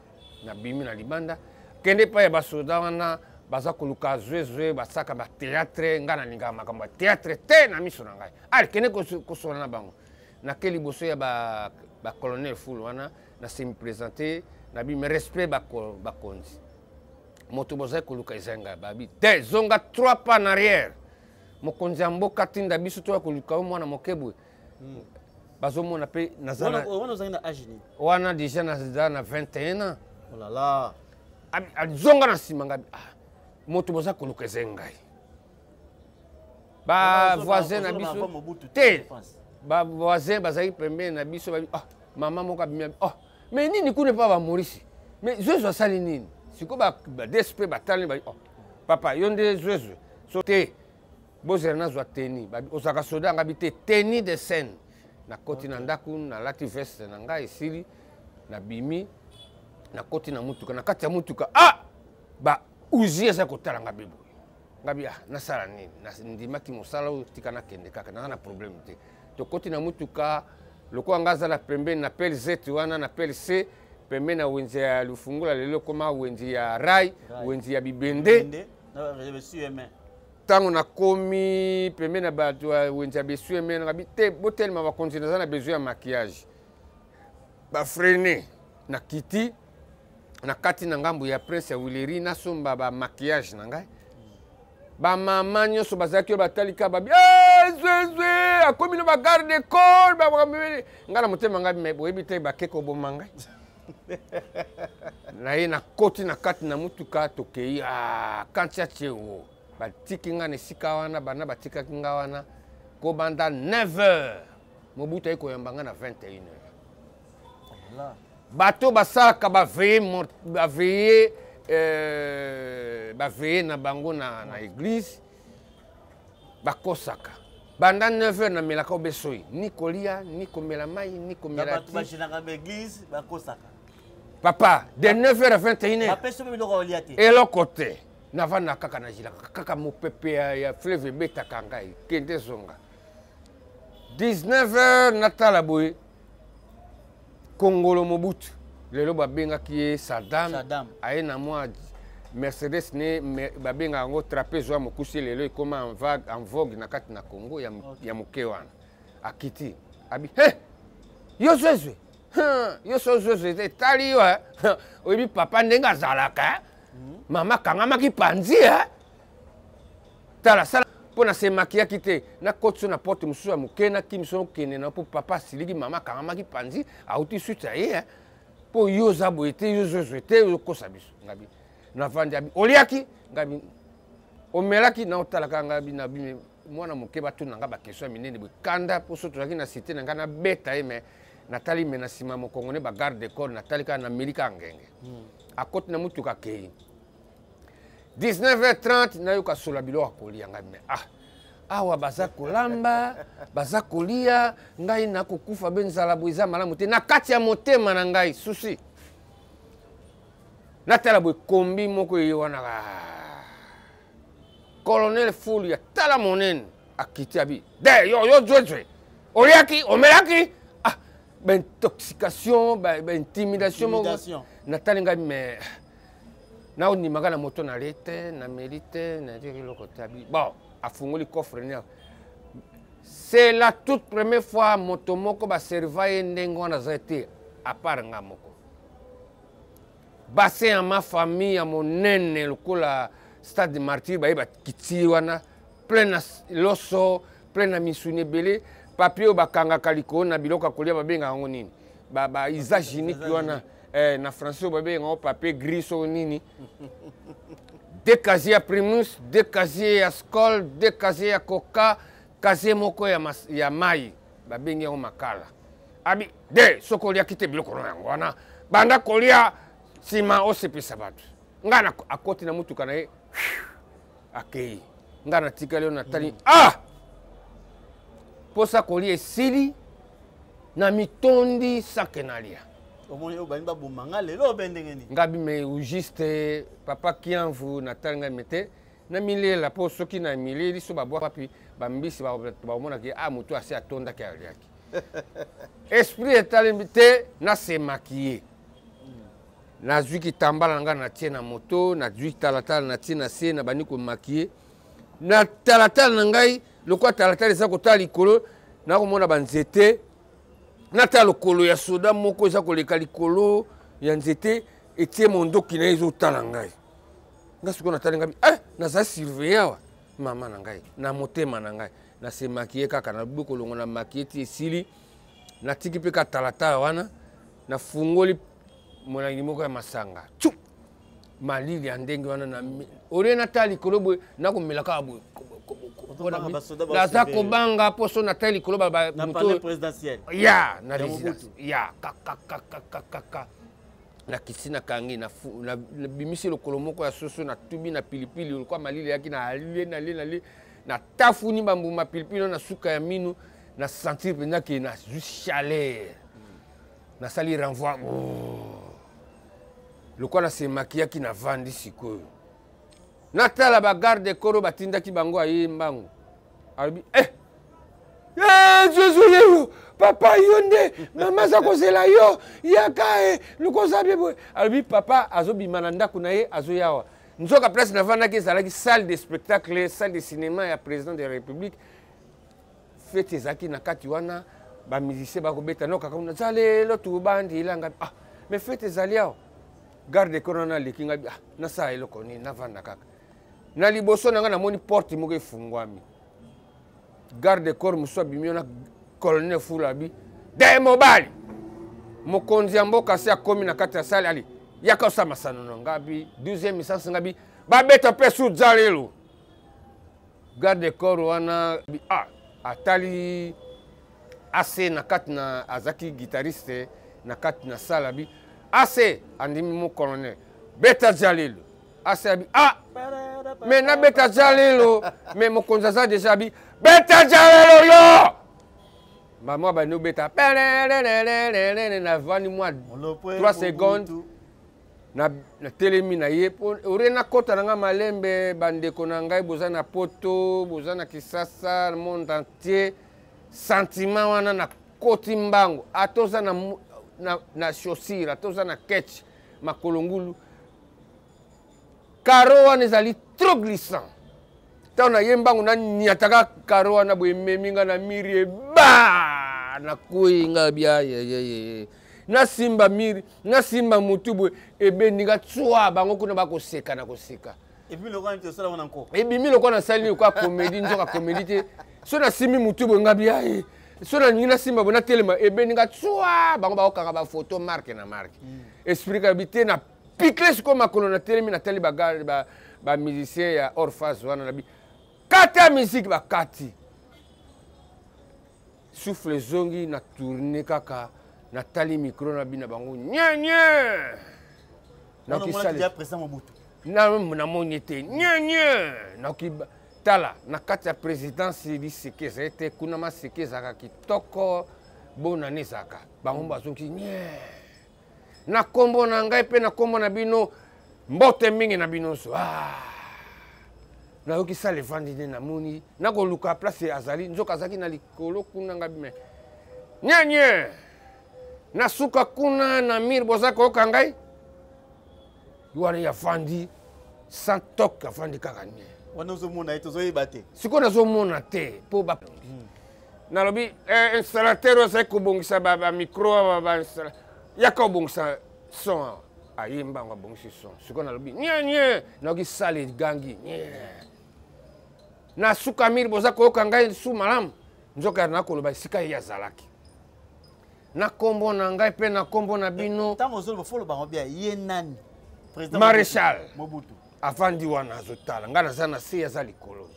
Nabimi na libanda, kende epai ya basoda wana. Baza koluka zwezwe, basaka ba théâtre. Ngai nalingaka makambo ya théâtre te na miso na ngai. Ale kende kosola na bango. Nake liboso ya ba colonel Fulu wana, na se présenter na bi mais respect bakonzi. Moto bozali koluka eza ngai. Babi te, zonga 3 pas en arrière. Mokonzi ya mboka tinda biso toya koluka yo mwana moke boye. Bazomona mpe naza na Wana ozalaki na age nini? Wana déjà naza na 21 ans. Oh là là. Azonga na nsima ngai, ah, moto boza koluka eza ngai. Ba voisin na biso te, ba voisin bazalaki pembeni na biso, babi, ah, mama moko abimi, abi, ah, mais nini kuna epa ba Maurice? Mais Zwezwe asali nini? Sikoyo ba DSP batali, babi, oh, papa, yo nde Zwezwe? So te, bozela nazwa teni. Babi, ozalaka soda? Ngabi te, teni de scène. Nakoti na ndako, nalati veste na ngai, esili, nabimi, nakoti na mutuka. Na kati ya mutuka, ah, ba uzi eza kotala nga beboye. Ngabi, ah, nasala nini? Ndimaki mosala oyo, tika nakende kaka, naza na problème te. Tokoti na mutuka, lokola nga aza na pembeni na pele Z wana, na pele C, pembeni na wenze ya Lufungula, lelo ekoma wenze ya Rai, wenze ya Bibende. Ntango nakomi pembeni na bato ya wenze ya Besueme, ngabi te, botelema bakonzi, naza na besoin ya maquillage. Bafrene, nakiti na kati na ngambo ya Prince ya Wileri, nasomba ba maquillage na ngai. Bamama nyonso bazalaki oyo batali kaka, babi, eh, zwezwe akomi na bagarde corps ngai na motema ngai, me boyebi te bake koboma ngai. Na ye nakoti na kati na mutuka, tokei, ah, kantia tie wo batiki ngai na esika wana. Banda batikaki ngai wana kobanda 9 heures, Mobutu ayi koyamba ngai na 21 heures. Bato basalaka baveye na bango na église, bakosaka banda 9 heures namelaka obe soyi, ni kolia, ni komela mai, ni komela Bato ti. bagenaka ba église bakosaka. Papa, de 9 heures à 21 heures. Bapesi mpe biloko kolia te? Eloko te. Navanda kaka, nazilaka kaka mopepe ya fleuve ebetaka ngai, kende zonga. 19 heures natala boye, Kongolo Mobutu, lelo babengaki ye Saddam, Saddam. Aye na mwa Mercedes ne babengaka yango trapèze wa mokuse, lelo ekoma en vague, en vogue na kati na Congo ya, ya moke wana. Akiti, abi, he, yo zwezwe, yo so zwezwe te, etali yo, eh. Oyebi papa ndenge azalaka, eh? Mama akangamaki panzi, eh? Tala, sala mpo na se makiyaki te, nakoti so na porte mosusu ya moke, nakimi so okende na mpo papa asiliki, mama akangamaki panzi, auti suite ya ye, eh? Mpo yo oza boye te, yo zwezwe te, okosa biso. Ngabi navandi, abi oliaki, ngabi omelaki, na otalaka ngabi na bimi mwana moke, batuna nga baquestion ya minene boye, kanda mpo so tozalaki na cité na ngai nabeta ye. Me natali me na nsima mokongo ne bagarde de corps, natali kaka, nameli kaka ngenge. Akoti na mutuka, akei. 19h30 nayoka sola biloko ya kolia. Ngai me, ah, awa baza kolamba, baza kolia, ngai nakokufa be nzala boye, eza malamu te. Na kati ya motema na ngai susi, natala boye, kombi moko eye wana, ah, colonel Fulu ya tala monene akiti, abi de yo, yo zwezwe, oliaki, omelaki? Ah, baintoxication, baintimidation moko. Intimidation. Natali ngai, me naondimaka na moto, nalie te, nameli te, naliaki eloko te. Abi bon, afungoli coffre ne. C'est la toute première fois moto moko baserva ye ndenge wana aza te, à part nga moko. Bassin ya ma famille ya monene lokola stade de martyr, baye bakiti wana plein na loso, plein na misuni ebele, papier oyo bakangaka likolo na biloko ya kolia, babengaka yango nini? Ba usage unique wana, na français oyo babengaka yango papier gris oyo nini. Deux casiers ya Primus, deux casiers ya Skol, deux casiers ya Coca, casier moko ya mai babengi yango makala. Abi de soki oliaki te biloko na yango wana, banda kolia, nsima osepesa bato. Ngai akoti na motuka na ye, akei. Ngai natikali oyo, natali, ah, mposa kolia esili na mitondi sake nalia. Omoni oyo balingi baboma nga lelo obe ndenge nini? Ngabi me juste papa Kianvu, natali ngai me te, namilela mpo soki na mileli so babwaka wapi bambisi, bamonaki, ah, moto asi atondaki, aliaki. Esprit etalemi te, nasemaki ye. Nazwi kitambala na ngai, natie na moto, nazwi talatala, natie na se, nabandi komakie na talatala na ngai. Lokola talatala eza kotala likolo, nakomona banzete, natala lokolo ya soda moko eza koleka likolo ya nzete, etie mondoki na ye, ezotala ngai. Nga sikoyo natali ngai, eh, naza surveille awa. Mama na ngai, na motema na ngai, nasemakie kaka, nabi kolongo na makie ti esili, natiki mpe katalatala wana, nafungoli molangi moko ya masanga tsu malili ya ndenge wana na olie, natala likolo boye, nakomela kaka boye. Naza kobanga mpo so natali likolo ya na résidence ya kakakakakaka, nakiti, nakangi, nabimisi lokolo moko ya soso, natubi na pilipili. Lokwa malili eyaki, nalie, nalie, nalie, natafuni bambuma pilipili na suka ya minu, na sentir mpenza ke nazwi chaleur. Nasali renvoi lokola nasemakiyaki, navandi. Sikoyo natala bagarde koro batindaki bango, aye mbangu, alobi: "Eh, eh, Jesu yeyo, papa, yo nde mama aza kozela yo, yaka e luka oza bie boye." Alobi papa azobima na ndako na ye, azoyawa. Nzoka place navandaki ezalaki salle de spectacle, salle de cinéma ya président de la République. Fete ezalaki na kati wana, bamusicien bakobeta no kaka kuna za lelo tubandilanga. Ah, mais fete ezali awa. Garde corps wana aleki ngai. Ah, nasala eloko nini? Navanda kaka na liboso na ngai, namoni porte moko efungwami. Garde corps mosusu abimi wana, colonel Fula. Abi de mobali mokonzi ya mboka se akomi na kati ya salle, ali yaka osala masano na ngai. Bi 12e licence ngai, bi babeta mpe su lelo. Garde corps wana, ah, atali ase na kati na azalaki guitariste na kati na salle. Abi ase andimi: "Mo colonel, beta jalelo." Ase abi: "Ah, mais nabeta jalelo, mais mokonzi aza déjà." Abi: "Beta jalelo yo." Mama bandi obeta, navandi mwa 3 secondes, natelemi na ye mpo ore nakɔta na ngai malembe. Bandeko na ngai, boza na Poto, boza na Kisasa, monde entier, sentiment wana, nakoti mbango. Ata oza na chaussure, ata oza na ketch, makolo ngulu, carreau wana ezali trop glissant. Ntango naye mbangu, naniataka carreau wana boye, ememi nga na mur, eba nakwei nga bia yeyeye, nasimba mur, nasimba motu boye, ebendi nga tswa. Bango kuna bakoseka na koseka. Ebimi lokola nasali lokola comédie, nzoka comédie te. So nasimbi motu boye, nga bia ye, so nalingi nasimba boye, natelema, ebendi nga tswa. Bango bakokanga bafoto marke na marke. Esprit kabi te na pikle. Sikoyo makolo natelemi, natali bamusicien ya orphase wana, nabi kata musique, bakati souffle ezongi, na tourne kaka, natali micro na bina bango nye nye. Namoni te nye nye, nakoki tala na kati ya présidence, liseke ezali te kuna, maseke ezalaka kitoko, bonane ezalaka. Bango bazongi nye. Na nkombo na ngai mpe na nkombo na bino, mbote mingi na bino nyonso. Ah! Nayoki salle evandi nde, namoni nakoluka place azali, nzoka azalaki na likolo kuna. Ngai me nyenye nasuka kuna na mur, boza koyoka ngai wana? Ye afandi sans toque, afandi kaka nye. Wana ozomona ye, tozoyeba te. Sikoyo nazomona te mpo ba nalobi eh, installateur oyo azali kobongisa bamicro, yaka obongisa son awa. Aye mbango, abongisi son. Sikoyo nalobi nye nye, nayoki salle egangi nye na suka mur, boza koyoka ngai su malamu? Nzoka nakoloba esika ye azalaki. Na nkombo na ngai mpe na nkombo na bino. Ntango ozoloba, fo oloba ngo bien, ye nani? Maréchal Mobutu. Avandi wana, azotala ngai, naza na se, aza likolo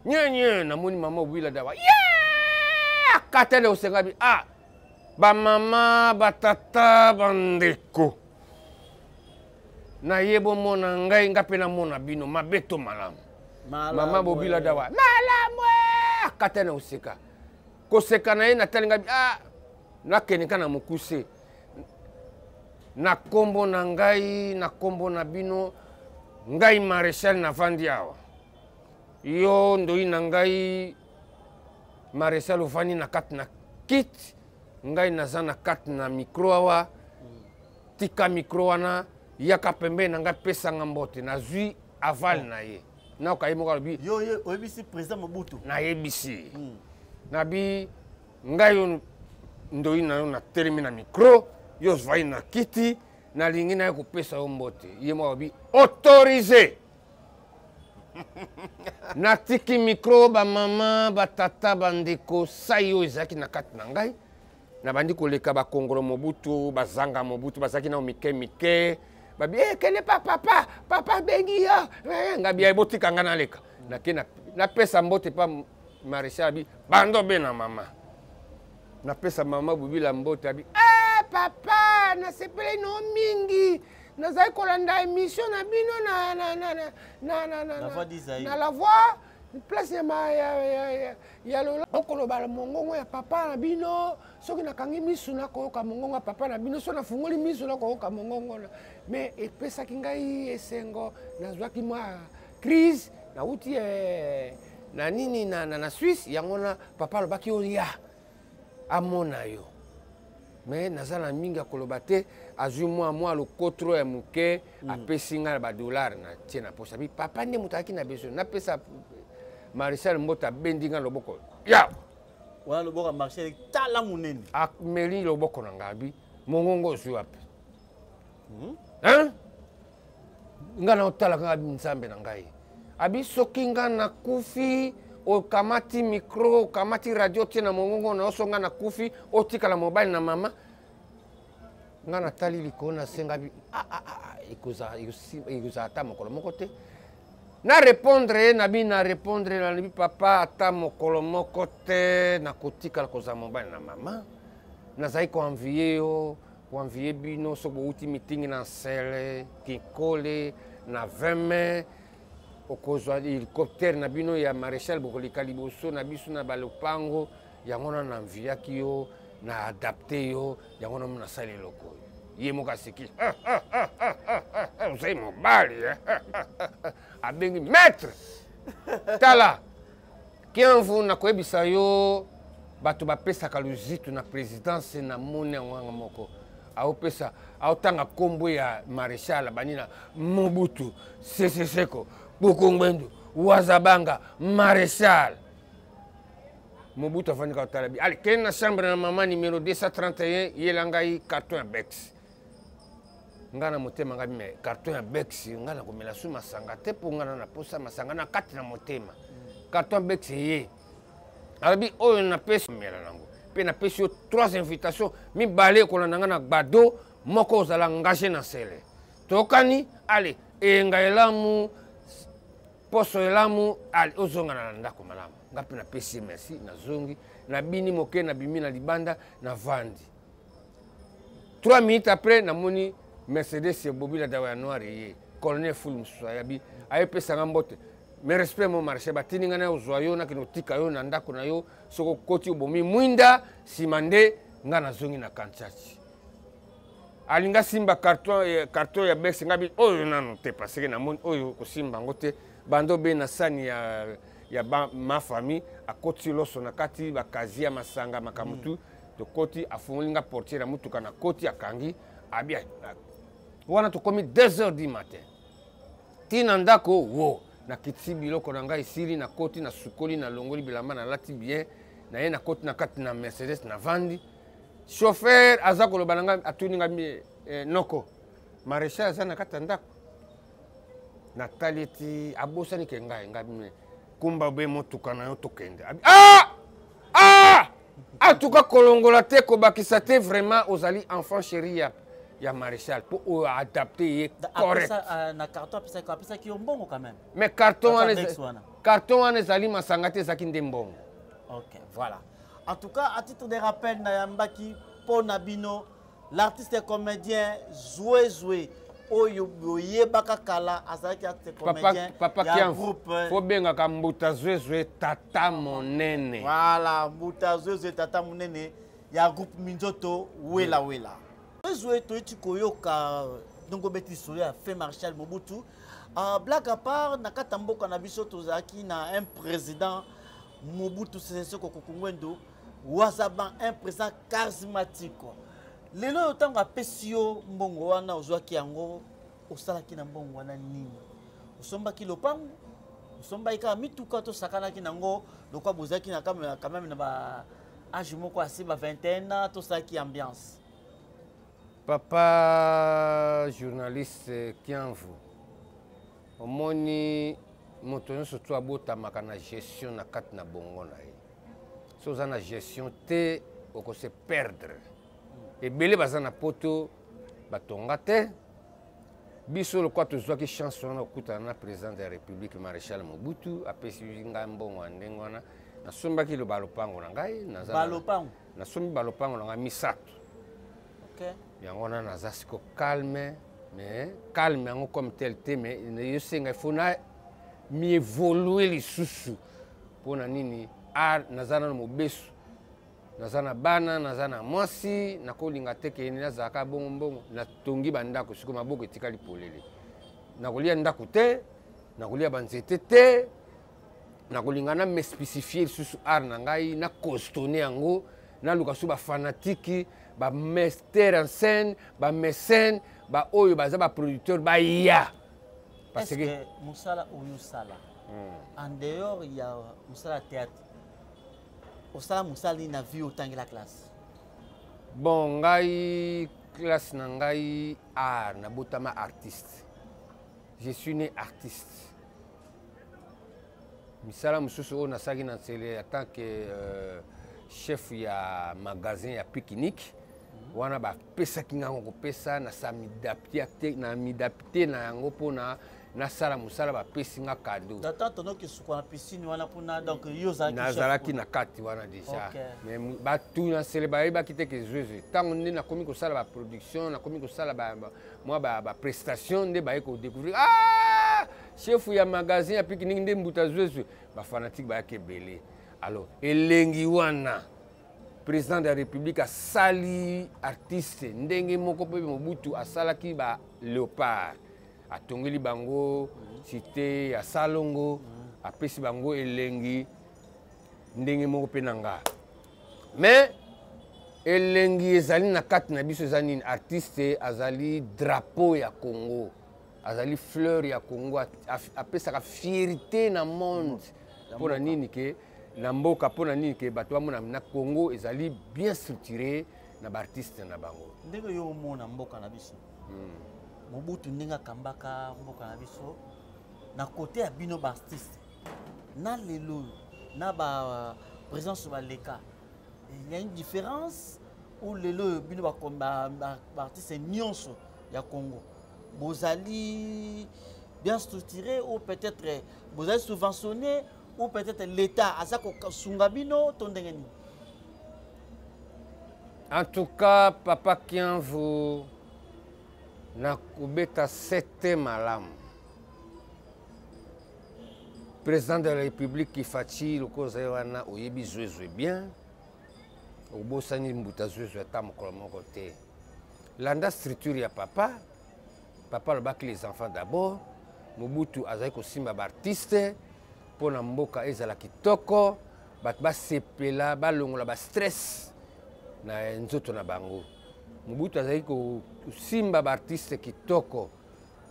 nye nye. Namoni mama Obwila Dawa ye akatele osenga bi: "Ah, bamama, batata, bandeko, naye bomona ngai, nga mpe namona bino, mabe to malamu?" Mama Bobila Dawa: "Malamu." Akatene oseka, koseka na ye, natali ngai: "Ah, nakende ka na mokuse." Na nkombo na ngai, na nkombo na bino, ngai maréchal navandi awa, yo ndoi na ngai maréchal ovandi na kati na kiti, ngai naza na kati na micro awa. Tika micro wana, yaka pembeni na ngai, pesa nga mbote. Nazwi aval na ye. Nayoka ye moko alobi. Yo ye oyebisi président Mobutu? Nayebisi. Nabi ngai yo ndoi na yo natelemi na micro, yo ozwai na kiti, nalingi naye kopesa yo mbote. Ye moko alobi autorisé. Natiki micro, bamama, batata, bandeko, sai oyo ezalaki na kati na ngai. Nabandi koleka bakongolo Mobutu, bazanga Mobutu, bazalaki nao mike mike. Babi, eh, kende pa papa, papa abengi yo. Eh, ngabi, eh, botika nga naleka. Nake napesa mbote pa maréchal, abi, bando be na mama. Napesa mama Bobila mbote, abi, eh, papa, nasepeli no mingi. Nazali kolanda émission na bino na, na, na, na, na, na, na, La Voix d'Isaïe. Na La Voix, place ya ma, ya, ya, ya, ya lola. Okoloba mongongo ya papa na bino, soki nakangi misu nakoyoka mongongo ya papa na bino, soki nafungoli misu nakoyoka mongongo na. Mais epesaki ngai esengo, nazwaki mwa crise, nauti, na nini, na, na, na Suisse, yango na papa alobaki oya amona yo. Mais naza na mingi ya koloba te, azwi mwa mwa lokotro ya moke, apesi ngai na ba dollar na tie na poche. Abi papa nde moto azalaki na besoin, napesa Maréchal mbote, abendi ngai loboko. Ya! Wana loboko ya Maréchal tala monene. Ameli loboko na ngai, abi mongongo ozwi wapi? Hein? Ngai na otala kaka Nzambe na ngai. Abi soki ngai nakufi, okamati micro, okamati radio tie na mongongo na yo, so ngai nakufi, otikala mobali na mama. Ngai natali likolo nasenga bi, ah, ah, ah, ah, ekozala ata mokolo moko te. Na répondre ye, nabi na répondre ye, nalobi papa ata mokolo moko te nakotikala kozala mobali na mama. Nazali koenvier yo, koenvier bino soki bowuti mitingi na Nsele, Kinkole, na 20 mai, okozwa hélicoptère na bino ya maréchal, bokoleka liboso na biso na balopango. Yango wana na enviaki yo, na adapté yo, yango wana nasali eloko oyo. Ye moko aseki. Ozali mobali, eh? Abengi maître. Tala, Kianvu nakoyebisa yo bato bapesaka luzitu na présidence na moni yango wana moko. Aopesa, aotanga kombo ya maréchal banina Mobutu, Sese Seko, Bokongwendu, Wazabanga, maréchal. Mobutu afandi kaka tala bi. Allez, kende na chambre na mama numéro 231, yela ngai carton ya Bex. Nga na motema ngai, mais carton ya Bex, nga na komela su masanga te po nga na posa masanga na kati na motema. Carton ya Bex ye. Alobi oyo napesi mela nango. Pe napesi yo 3 invitations, mibale kolanda nga na Gbado, moko ozala engagé na Sele. Tokani, allez, eyenga elamu, poso elamu, allez, ozonga na ndako malamu. Nga pe napesi ye merci, nazongi, nabini moke, nabimi na libanda, navandi. 3 minutes après, namoni Mercedes ya Bobila Dawa ya noir ye, colonel Fulu mosusu ayabi, ayepesa nga mbote. Mais respect mon marché, batindi nga na ozwa yo, nakende kotika yo na ndako na yo, soki okoti obomi mwinda, sima nde nga nazongi na Kantiati. Alinga simba carton ya Bex, nga bi oyo nanu te, parce que namoni oyo kosimba yango te. Bando be na sani ya ba, ma famille, akoti loso na kati, bakazi ya masanga, makambo tu. Tokoti, afungoli nga portière ya mutuka, na koti, akangi, abi, wana tokomi deux heures du matin. Ti na ndako, wo, nakitisi biloko na ngai esili, nakoti, nasukoli, nalongoli bilamba, nalati bien, na ye nakoti na kati na Mercedes, navandi. Chauffeur aza koloba na ngai, atuni ngai, noko, maréchal aza na kati ya ndako. Natali eti abosani ke ngai, ngai me kumba be motuka na yo tokende. Abi, ah! Ah! En tout cas, kolongola te, kobakisa te, vraiment, ozali enfant chéri ya maréchal, po oyo adapté ye correct. Apesa, na carton, apesaki yo mbongo quand même. Mais carton Carton wana Bex wana. carton wana ezali masanga te, ezalaki nde mbongo. Ok, voilà. En tout cas, à titre de rappel, nayambaki po na bino, l'artiste et comédien Zoué Zoué, oyo boyebaka kala, azalaki artiste Papa, comédien papa ya Kianfu, groupe. faut bengaka Mbuta Zoué Zoué tata monene. Voilà, Mbuta Zoué Zoué tata monene ya groupe Minzoto Wela Wela. Zoué Zoué toyeti koyoka ndongo beti solo ya fait Maréchal Mobutu. Blague à part, na kata mboka na biso tozalaki na un président Mobutu Sese Seko Kuku Ngbendu Wazaba, un président charismatique. Lelo oyo ntango apesi yo mbongo wana, ozwaki yango, osalaki na mbongo wana nini? Osombaki lopango, osombaki kaka mituka, tosakanaki nango lokwa bozalaki na quand même na ba age moko ase ba 21 ans, tosalaki ambiance? Papa journaliste Kianvu, omoni moto nyonso to abotamaka na gestion na kati na bongo na ye. So oza na gestion te, okose perdre. Ebele baza na poto, batonga te. Biso lokwa tozwaki chance wana kokutana na président de la République Maréchal Mobutu, apesi ngai mbongo ya ndenge wana, nasombaki balopango na ngai. Nasombi balopango na ngai misato. Yango wana naza siko calme, mais calme yango comme tel te, mais yosenga il faut na miévolue lisusu. Mpo na nini? Art naza nano mobesu, naza na bana, naza na mwasi, nakolinga te ke nazalaka bongo mbongo. Natongi bandako, sikoyo maboko etikali polele. Nakolia ndako te, nakolia banzete te. Nakolinga na mespécifie lisusu art na ngai, na costone yango, naluka so bafanatiki, bamester en scène, bamécène, baoyo baza baproducteur baya. Parce que mosala oyo osala, en dehors ya mosala ya théâtre, osala mosala nini na vie? Otangela classe? Bon, ngai classe na ngai art, nabotama artiste, je suis né artiste. Misala mosusu oyo nasalaki na Nsele en tant que chef ya magasin ya pique-nique wana, bapesaki ngango kopesa, na midapte na yango mpona nasala mosala, bapesi nga cadeau. Nazalaki na kati wana déjà, mais bato na Nsele bayebaki te ke Zwezwe. Ntango nde nakomi kosala baproduction, nakomi kosala mwa baprestation, nde baye kodécouvrir: ah, chef ya magasin ya pique-nique nde mbuta Zwezwe. Bafanatike bayaki ebele. Alors elengi wana, président de la République asali artiste ndenge moko mpe Mobutu asalaki ba Léopard, atongeli bango cité ya Salongo, apesi bango elengi ndenge moko mpe na nga. Mais elengi ezali na kati na biso eza nini? Artiste azali drapeau ya Congo, azali fleur ya Congo, apesaka fierté na monde. Mpo na nini ke na mboka? Mpo na nini ke bato bamona na Congo ezali bien structuré na baartiste na bango? Ndenge yo omona mboka na biso, Mobutu ndenge akambaka mboka na biso na kote ya bino baartiste, na lelo na baprésence baleka, il y a une différence ou lelo oyo bino baartiste nyonso ya Congo bozali bien structuré, ou peut-être bozali subventionné, ou peut-être l'État aza kosunga bino, to ndenge nini? En tout cas, papa Kianvu, nakobeta sete malamu. Président de la République Fatshi, lokola ozali wana, oyebi Zwezwe bien, obosani mbuta Zwezwe ata mokolo moko te. Landa structure ya papa. Papa alobaki les enfants d'abord. Mobutu azali kosimba baartiste mpo na mboka ezala kitoko, bato basepela, balongola bastress na nzoto na bango. Mobutu azali kosimba baartiste kitoko,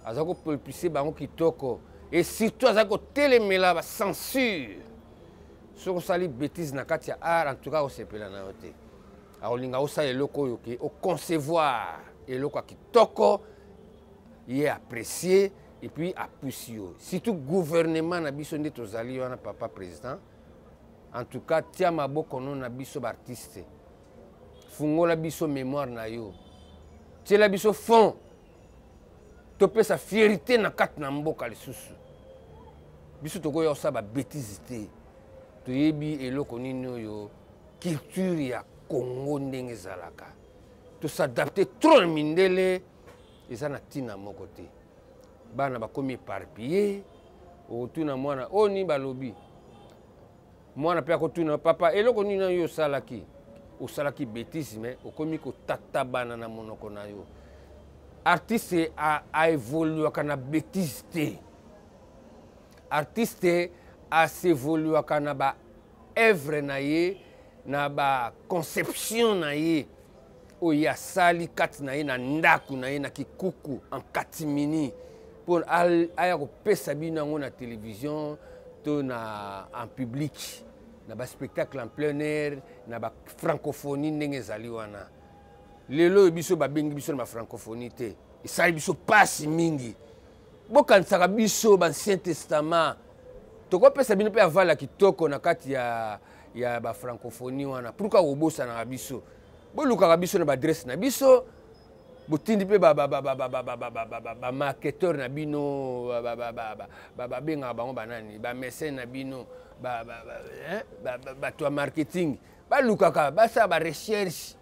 azali kopropulse bango kitoko, et surtout azali kotelemela bacensure. Soki osali bétise na kati ya art, en tout cas osepela na yo te. Akolinga osala eloko oyo ke oconcevoir eloko ya kitoko, ye apprécier et puis apusi yo. Surtout gouvernement na biso nde tozali wana, papa président, en tout cas tia maboko no na biso baartiste, fungola biso mémoire na yo, tiela biso fond, topesa fierté na kati na mboka lisusu. Biso tokoya kosala babétise te. Toyebi eloko nini oyo culture ya Congo ndenge ezalaka. Tosadapte trop na mindele, eza na ntina moko te. Bana bakomi éparpillé. Okotuna mwana oyo nini balobi, mwana mpe akotuna papa eloko nini oyo osalaki. Osalaki bétise, mais okomi kotatabana na monoko na yo. Artiste aévoluaka na bétise te. Artiste asévoluaka na baœuvre na ye, na baconception na ye. oyo ye asali kati na ye na ndako na ye na kikuku en catimini mpo aya kopesa bino yango na télévision to na en public na baspectacle en plein air na bafrancophonie ndenge ezali wana. Lelo oyo biso babengi biso na bafrancophonie te, esali biso mpasi mingi. Bokanisaka biso baancien testament, tokopesa bino mpe aval ya kitoko na kati ya bafrancophonie wana. Pourquoi kobosanaka biso? Bolukaka biso na baadresse na biso, botindi mpe bamarketeur na bino, babengaka bango banani, bamécène na bino, bato ya marketing, balukaka basala barecherche.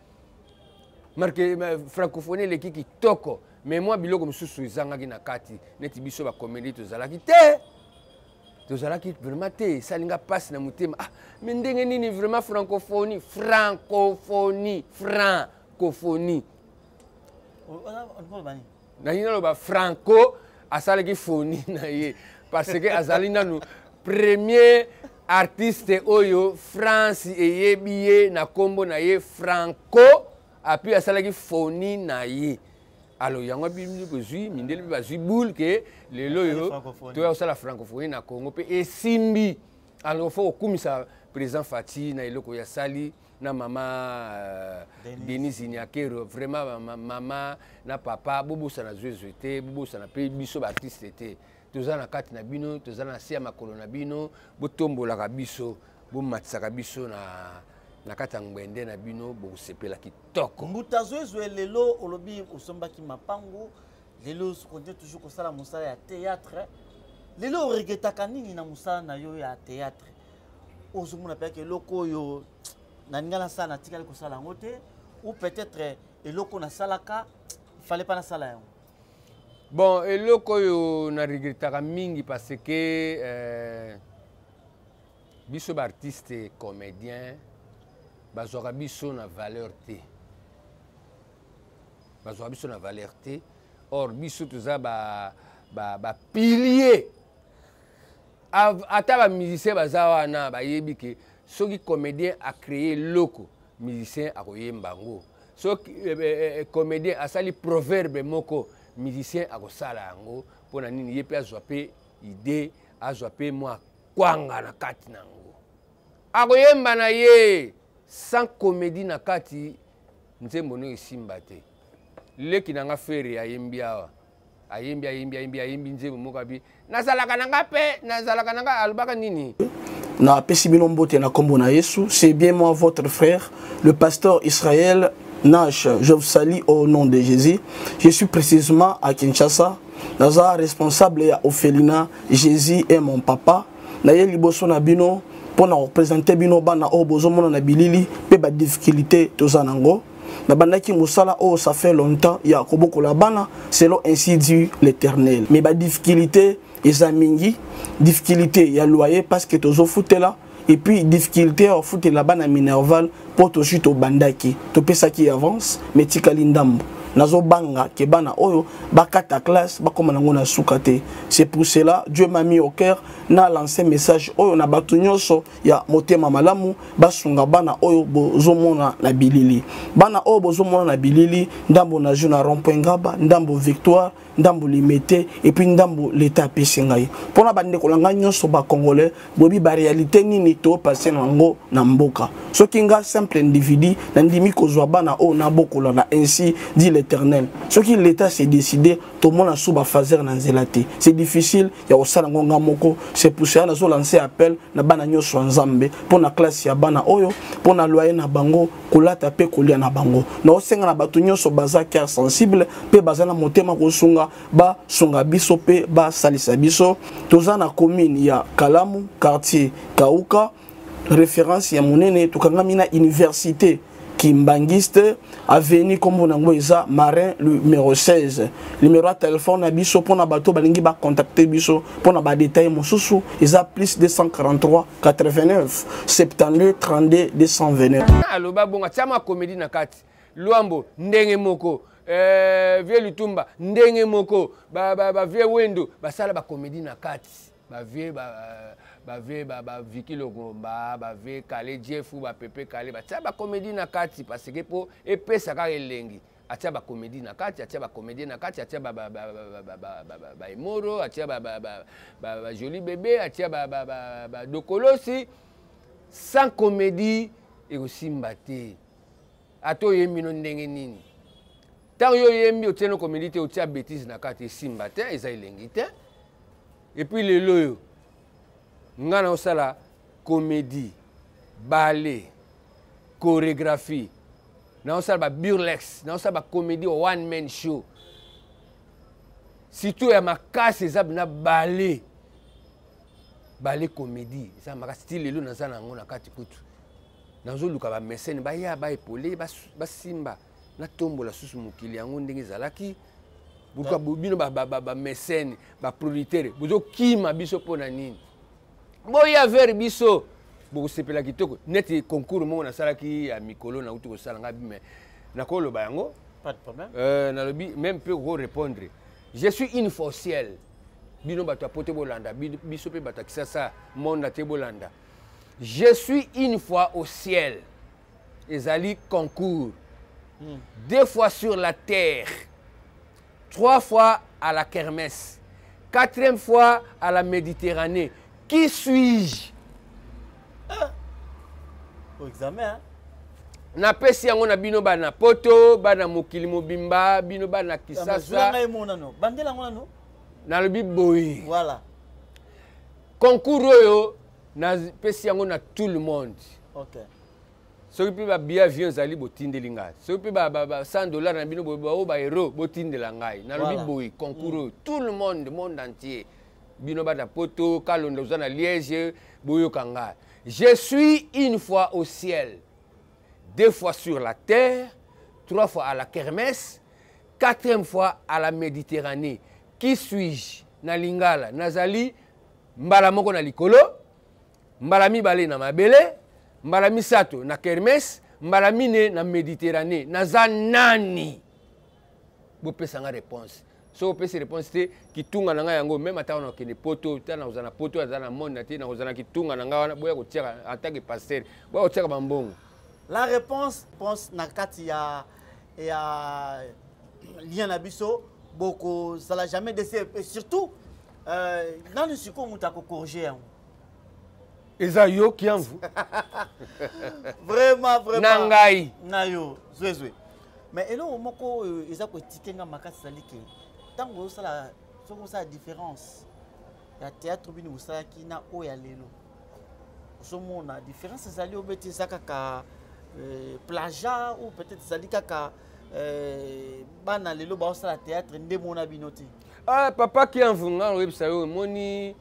Francophonie eleki kitoko, mais mwa biloko mosusu ezangaki na kati, neti biso bacomédie tozalaki te, tozalaki vraiment te. Esali nga mpasi na motema. Ah, mais ndenge nini vraiment francophonie, francophonie, francophonie? Nalingi naloba Franco asalaki phonie na ye parce que azali nanu premier artiste oyo France eyebi ye na nkombo na ye Franco, apui asalaki phonie na ye. Alors yango bino bozwi mindele mpe bazwi boule ke lelo oyo toya kosala francophonie na Congo mpe esimbi. Alors faut kokumisa président Fatshi na eloko oyo asali na mama Denise Nyakero. Vraiment mama na papa, bobosana Zwezwe te, bobosana mpe biso baartiste te. Toza na kati na bino, toza na se ya makolo na bino. Botombolaka biso, bomatisaka biso na kati ya ngwende na bino, bokosepela kitoko. Mbuta Zwezwe, lelo olobi osombaki mapangu, lelo okontinue toujours kosala mosala ya théâtre. Lelo oregretaka nini na mosala na yo ya théâtre? Ozomona mpe eloko oyo nalinga nasala, natikali kosala yango te, ou peut-être eloko nasalaka, fallait pas nasala yango? Bon, eloko oyo na regretaka mingi, parce que biso baartiste comédien bazwaka biso na valeur te, bazwaka biso na valeur te. Or biso toza bapilier ba, ba Ata bamusicien baza wana, bayebi ke soki comédien acréé eloko, musicien akoyemba yango. Soki comédien asali proverbe moko, musicien akosala yango. Mpo na nini? Ye mpe azwa mpe idée, azwa mpe mwa kwanga na kati na yango, akoyemba na ye. Sans comédie na kati, nzembo no esimba te. Leki na nga Ferre ayembi awa, ayembi, ayembi, ayembi, ayembi nzembo moko abi nazalaka na nga mpe nazalaka na nga, alobaka nini? Napesi bino mbote na kombo na Yesu. C'est bien moi, votre frère, le pasteur Israël Nash. Je vous salue au nom de Jésus. Je suis précisément à Kinshasa, naza responsable ya orphelinat Jésus est mon papa. Naye liboso na bino mpo na kopresente bino bana oyo bozomona na bilili mpe badifficulté toza nango. Nabandaki mosala oyo ça fait longtemps ya kobokola bana selon ainsi dit l'Éternel, mais badifficulté eza mingi. Difficulté ya loyer parce que tozofutela, et puis difficulté ya kofutela bana minerval mpo tozwi, tobandaki, topesaki avance mais tikali ndambo. Nazobanga ke bana oyo bakata classe, bakóma nango na suka te. C'est pour cela Dieu m'a mis au cœur na lancer message oyo na bato nyonso ya motema malamu, basunga bana oyo bozomona na bilili. Bana oyo bozomona na bilili, ndambo na jeu na rond-point Ngaba, ndambo Victoire, ndambo Limete, et puis ndambo l'État apesi ngai. Mpona bandeko na ngai nyonso bacongolais, boyebi baréalité nini topase nango na mboka. Soki nga simple individu nandimi kozwa bana oyo nabokola na ainsi dit l'Éternel, soki l'État s'est décidé, tomona su bafaser na nzela te. C'est difficile ya kosala yango nga moko. C'est pour cela nazolancer appel na bana nyonso ya Nzambe mpo na classe ya bana oyo, mpo na loyer na bango, kolata mpe kolia na bango. Naosenga na bato nyonso baza cœur sensible mpe baza na motema kosunga, basunga biso mpe basalisa biso. Toza na commune ya Kalamu, quartier Kauka, référence ya monene. Tokangami na université Kimbangiste, avenue kombo nango eza Marin numéro 16. Numéro ya téléphone na biso mpona bato balingi bacontacte biso mpona badetail mosusu eza plus 243 89 72 32 229. Aloba bongo, atia mwa comédie na kati. Lwambo ndenge moko, vieux Lutumba ndenge moko, ba vieux Wendo basala bacomédie na kati, bavieux. Bave baviki Longomba, bave Kale Jefu, bapepe Kale, batia bacomédie na kati parce que mpo epesa kaka elengi. Atia bacomédie na kati, atia bacomédien na kati, atia baemoro, atia bajoli bébé, atia badokolosi. Sans comédie ekosimba te. Ata oyembi no ndenge nini, ntango yo oyembi otie no comédie te, otia bétise na kati, esimba te, eza elengi te. Et puis lelo oyo nga na osala comédie, ballet, chorégraphie, naosala ba burlex, naosala ba comédie one man show. Surtout ya makasi eza na ballet, ballet comédie eza makasi ti lelo. Naza na yango na kati kutu, nazoluka bamesene baya baepole, basimba, natombola susu mokili yango ndenge ezalaki. Pourquoi bino bamesene, baproducteur bozokima biso? Mpo na nini boya vers biso? Bokosepela kitoko. Neti concours moko nasalaki ya mikolo nauti kosala ngai, mais nakoloba yango. Pas de problème. Nalobi même mpe korépondre: je suis une fois au ciel. Bino bato ya poto bolanda biso, mpe bato ya Kisasa, monde te bolanda. Je suis une fois au ciel ezali concours, deux fois sur la terre, trois fois à la kermesse, quatrième fois à la Méditerranée. Qui suis-je? Ah. Au examen, hein? Napesi yango na bino bana poto, bana mokili mobimba, bino bana Kisasa. Nalobi boye. Voilà. Concours oyo napesi yango na tout le monde. Soki mpe babillet avion ezali, botindeli ngai. Soki mpe ba 100 $ na bino oyo baeuro, botindela ngai. Nalobi boye, concours oyo, tout le monde, monde entier, bino bana poto, Kalonda oza na Liège, boyoka ngai: je suis une fois au ciel, deux fois sur la terre, trois fois à la kermesse, quatrième fois à la Méditerranée. Qui suis-je? Na lingala, nazali mbala moko na likolo, mbala mibale na mabele, mbala misato na kermesse, mbala mine na Méditerranée. Naza nani? Bopesa nga réponse. Soki opesi réponse te, kitunga na ngai yango, même ata wana okende poto, ta nakozala na poto, aza na monde te, nakozala na kitunga na ngai wana. Boya kotiaka en tant que pasteur, boya kotiaka bambongo. La réponse pense na kati ya lien na biso, bokozala jamais déçu. Et surtout nanu sikoyo moto akocorriger yango. Eza yo, Kiamvu. Vraiment, vraiment. Na ngai. Na yo zwezwe. Mais eloko moko oyo eza koetike nga makasi ezali ke ntango ozosala, soki osala différence ya théâtre bino bosalaki na oyo ya lelo, ozomona différence ezali obeti eza kaka plagiat ou peut-être ezali kaka bana lelo baosala théâtre nde mona bino te. Ah, papa Kiamvu, nga oyebisa yo, omoni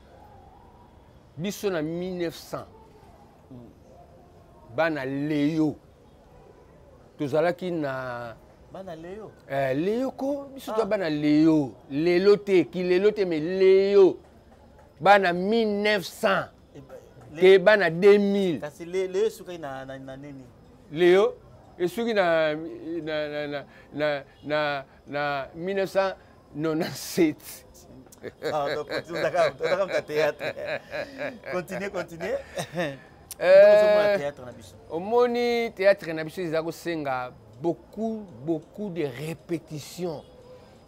biso na 1900, bana leyo tozalaki na Bana leyo? Eh, leyo ko biso toa bana leyo, lelo te, kilelo te, mais leyo, bana 1900 ke bana 2000. Kasi leyo esukaki na nini? Leyo esuki na 1997. Pardon, continue, ozaka théâtre. Continue, continue. Théâtre na biso. Omoni théâtre na biso eza kosenga beaucoup, beaucoup de répétition.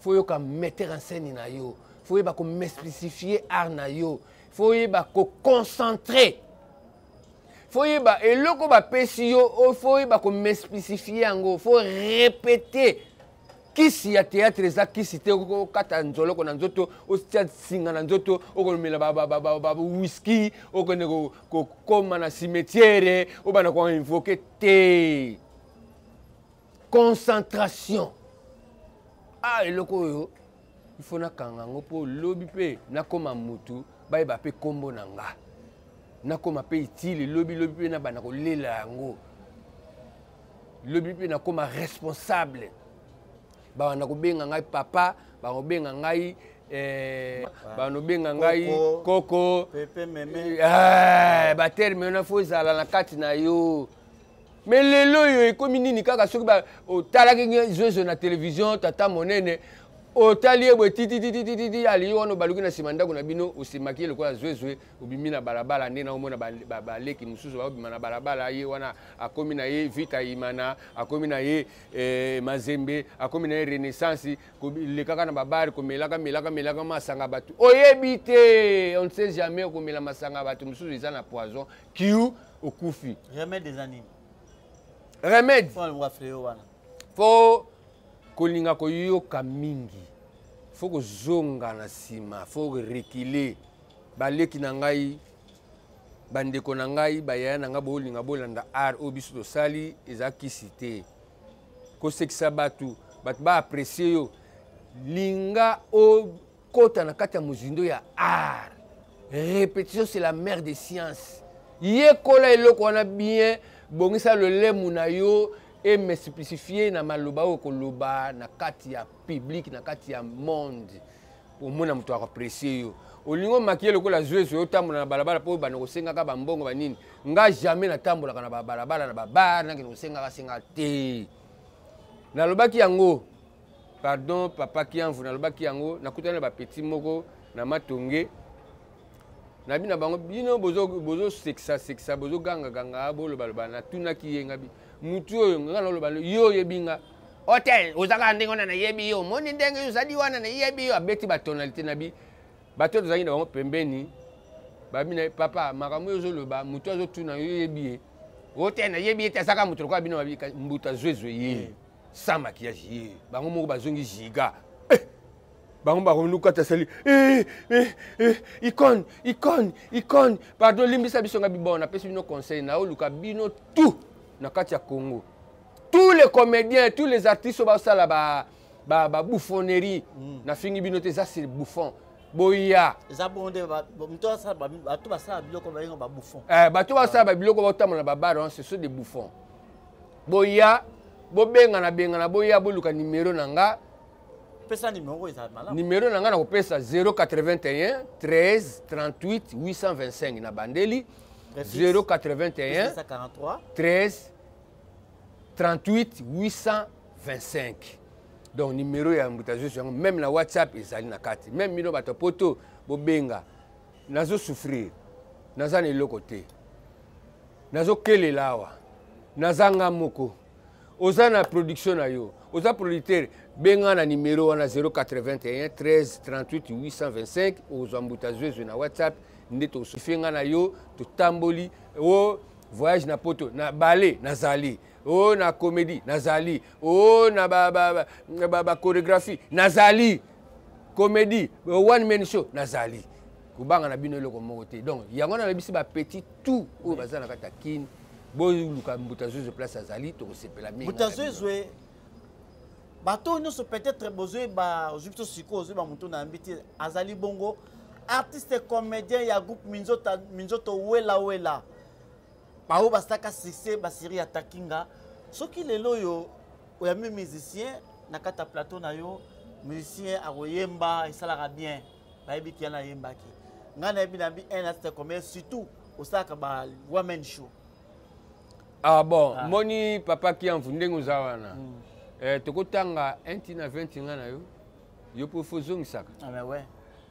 Faut yoka metteur en scène na yo, faut yeba kospécifier art na yo, faut yeba koconcentrer, faut yeba eloko bapesi yo, faut yeba kospécifier yango, faut répéter. Kisi ya théâtre eza kisi te okata nzoloko na nzoto, otia singa na nzoto, okomela whisky, okende kokóma na cimetière, obanda koinvoquer te. Concentration. Ah, eloko oyo il faut nakanga yango mpo lobi mpe nakóma mutu, bayeba mpe nkombo na nga, nakóma mpe utile lobi, lobi mpe nabanda kolela yango, lobi mpe nakóma responsable, babanda kobenga ngai papa, bakobenga ngai banobenga ngai koko. Pepe, meme. Eh, baterme wana faut ezala na kati na yo. Mais lelo oyo ekomi nini? Kaka soki otalaki zwezwe na télévision, tata monene. Otali ye boye titititititi, aliyi wana, obaluki na nsima ndako na bino, osimaki ye lokola zwezwe, obimi na balabala. Nde naomona baleki mosusu baobima na balabala, ye wana akomi na ye Vita Imana, akomi na ye Mazembe, akomi na ye Renaissance, lekaka na babare, komelaka melaka melaka masanga bato oyebi te. On ne sait jamais, okomela masanga bato mosusu eza na poison, kiu okufi. Remède eza nini? Remède Mpo fléau wana. Fo kolinga koyoka mingi, fo kozonga na nsima, fo reculer. Baleki na ngai, bandeko na ngai, bayaya na ngai, bolinga bolanda art oyo biso tosali, eza kisi te. Kosekisa bato, bato baapprécie yo, linga okota na kati ya mozindo ya art. Répétition, c'est la mère des sciences. Yekola eloko wana bien, bongisa lolemu na yo emesiplisifie na maloba oyo koloba na kati ya public, na kati ya monde, omona moto akoapprécie yo. Olingi omakie lokola zwezwe, otambola na balabala mpo banda kosengaka bambongo banini. Nga jamais natambolaka na babalabala, na babar, nakende kosengaka senga te. Nalobaki yango, pardon papa Kiamvu, nalobaki yango, nakutani na bapeti moko na Matonge, nabi na bango: bino bozosekisa-sekisa, bozogangaganga, bolobaloba. Natunaki ye, ngabi mutu oyo nga naloba, yo oyebi nga hotel oza kaka ndenge wana, nayebi yo, omoni ndenge ozali wana, nayebi yo. Abeti batonalité na bi bato tozalaki na bango pembeni, babi na ye: papa, makambo oyo ozoloba, motu azotuna yo, oyebi ye o te? Nayebi ye te, azaka moto lokola bino. Babi mbuta zwezwe ye sans maquillage ye. Bango moko bazongi giga, eh! Bango bakonukata sali, eh, eh, eh, icone, icone, icone, pardon, limbisa biso. Nga bibon, napesi bino conseil, naoluka bino tout na kati ya Congo, tous les comédiens, tous les artistes oyo basala ba bouffonnerie, nafingi bino te, eza c'est bouffon, boya. Eza bongo nde moto asala, bato basala biloko bayenga babouffon. Eh, bato basala babiloko, baotambola na babare wana, ce sont des bouffons. Boya, bobengana bengana, boya boluka nimero na nga. Pesa nimero, ezala malamu. Nimero na nga nakopesa 081 13 38 825. Na bandeli 081 43 13 38 825. Donc nimero ya mbuta zuzu yango, même na WhatsApp ezali na kati. Même bino bato poto bobenga, nazosouffrir, naza na eloko te, nazokelela awa, naza nga moko. Oza na production na yo, oza producteur, benga na nimero wana 081 13 38 825, okozwa mbuta zwezwe na WhatsApp. Nde tosufie nga na yo, totamboli o voyage na poto, na bale nazali, o na comédie nazali, o na bachorégraphie ba, ba, ba nazali, comédie, one man show nazali. Kobanga na bino eloko moko te. Donc yango wana nayebisi bapetit tout oyo baza na kati ya Kine, boluka mbuta zwezwe place azali, tokosepela mingi. Mbuta zwezwe, bato oyo nyonso peut-être bozoyeba, ozwi biso sikoyo, ozoyeba motu na yambi te, azali bongo artiste comédien ya groupe Minzoto, Minzoto Wela Wela, baoyo basalaka succès basérie ya Takinga. Soki lelo oyo oyambi musicien na kati ya plateau na yo, musicien akoyemba, esalaka bien, bayebi ki yana ayembaki. Ngai nayebi na bi un artiste comédien, surtout osalaka ba one man show. Ah bon, ah. Moni papa Kiamvu, ndenge oza wana, tokotanga 1 tina 20, nga na yo, yo mpo fo ozongisaka. Ah, mais ouais.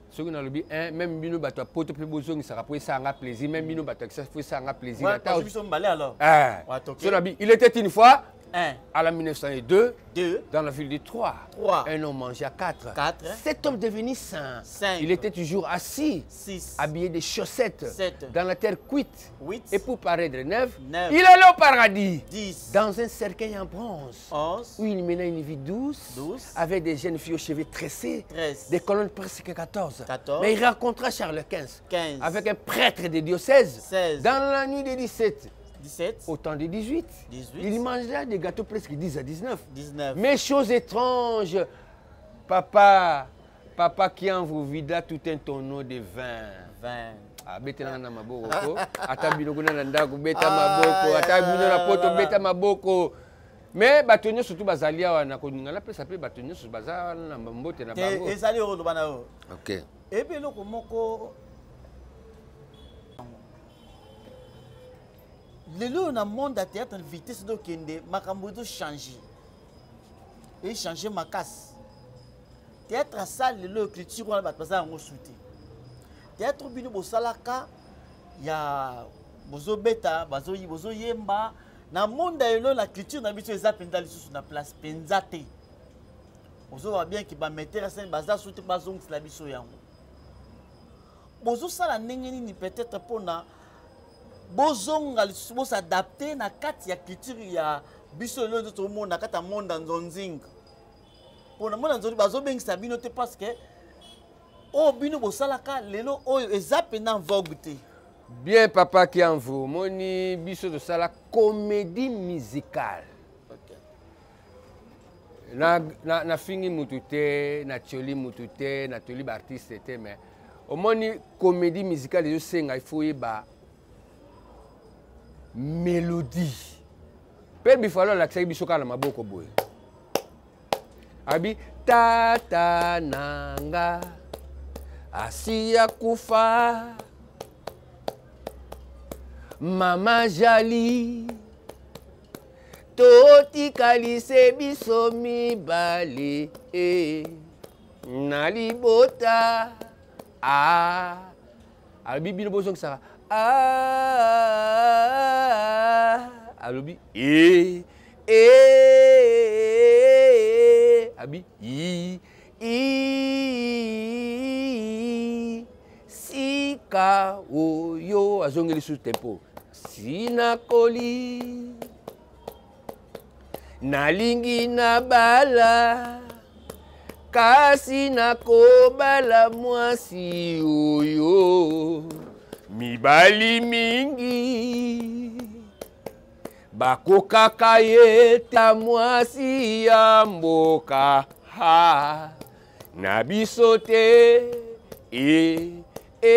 Soki nalobi 1, même bino bato ya poto mpe bozongisaka mpo esalanga plaisir, même bino bato ya Kisasa fo esalanga plaisir. Ouais, biso mibale alors. Eh. Ouais, toke. So nabi: il était une fois 1 à la 1902 2 dans la ville de Troyes, 3 un homme mangeait à 4. 4 Cet homme devenu saint. 5 Il était toujours assis, 6 habillé de chaussettes, 7 dans la terre cuite. 8 Et pour paraître neuf, 9 il allait au paradis 10 dans un cercueil en bronze, 11 où il menait une vie douce, 12 avec des jeunes filles aux cheveux tressés, 13 des colonnes presque 14. 14 Mais il rencontra Charles XV, 15 avec un prêtre de diocèse, 16 dans la nuit des 17 17 au temps des 18. 18 Il mangea des gâteaux presque 10 à 19. 19 Mais chose étrange, papa, papa Kianvu vida tout un tonneau de vin. 20. Abetelanga na maboko ko, ata bino kuna na ndako, beta maboko, ata bino na poto, beta maboko. Mais bato nyonso tu bazali awa na koninga, napesa mpe bato nyonso baza wana na mbote na te bango. Ezali oyo oloba na yo. Ok. Eyebi eloko moko, lelo oyo na monde ya théâtre, vitesse ezokende, makambo ezochange, echange makasi. Théâtre ya salle lelo oyo culture wana bato baza yango su te. Théâtre bino bosalaka ya bozobeta, bozoyemba na monde ya lelo, na culture na biso eza mpenza lisusu na place mpenza te. Ozoloba bien ke bametteur ya scène baza su te, bazongisela biso yango. Bozosala ndenge nini peut-être mpona bozonga lisusu, bosadapte na kati ya culture ya biso lelo nde tozomona na kati ya monde ya nzonzinga? Mpona mona nzonzi bazobengisa bino te parce que oyo bino bosalaka lelo oyo eza mpenza en vogue te. Bien, papa Kiamvu, omoni biso tosala comédie musicale. Nafingi mutu te, natioli mutu te, natoli baartiste te, mais omoni comédie musicale ezosenga il faut oyeba mélodie. Mpe bifalo alakisaki biso kaka na maboko boye, abi tata nanga asi akufa, mama jali, totikali se biso mibale e na libota. A alobi bino bozongisaka a, alobi e e, abi i i, sika oyo azongeli su tempo sinakoli nalingi nabala, kasi nakobala mwasi oyo mibali mingi bakokaka ye ta mwasi ya mboka ha na biso te. E e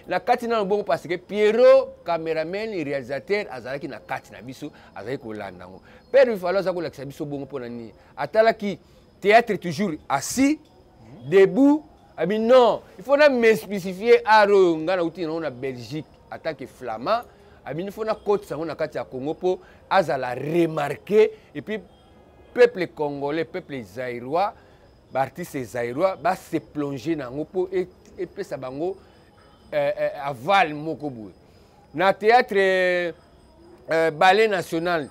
na kati nano bongo, parce que Pierrot cameraman réalisateur azalaki na kati na biso, azalaki kolanda yango. Père Bifalo aza kolakisa biso bongo mpona nini? Atalaki théâtre toujours assis, debout, abi non, il faut na me spécifier art oyo ngai nauti nango na Belgique en tant que flamand. Abi il faut nakotisa yango na kati ya Congo mpo azala remarqué, et puis peuple congolais, peuple zaïrois, baartiste zaïrois base plonger na yango mpo epesa bango aval moko boye. Na théâtre ballet national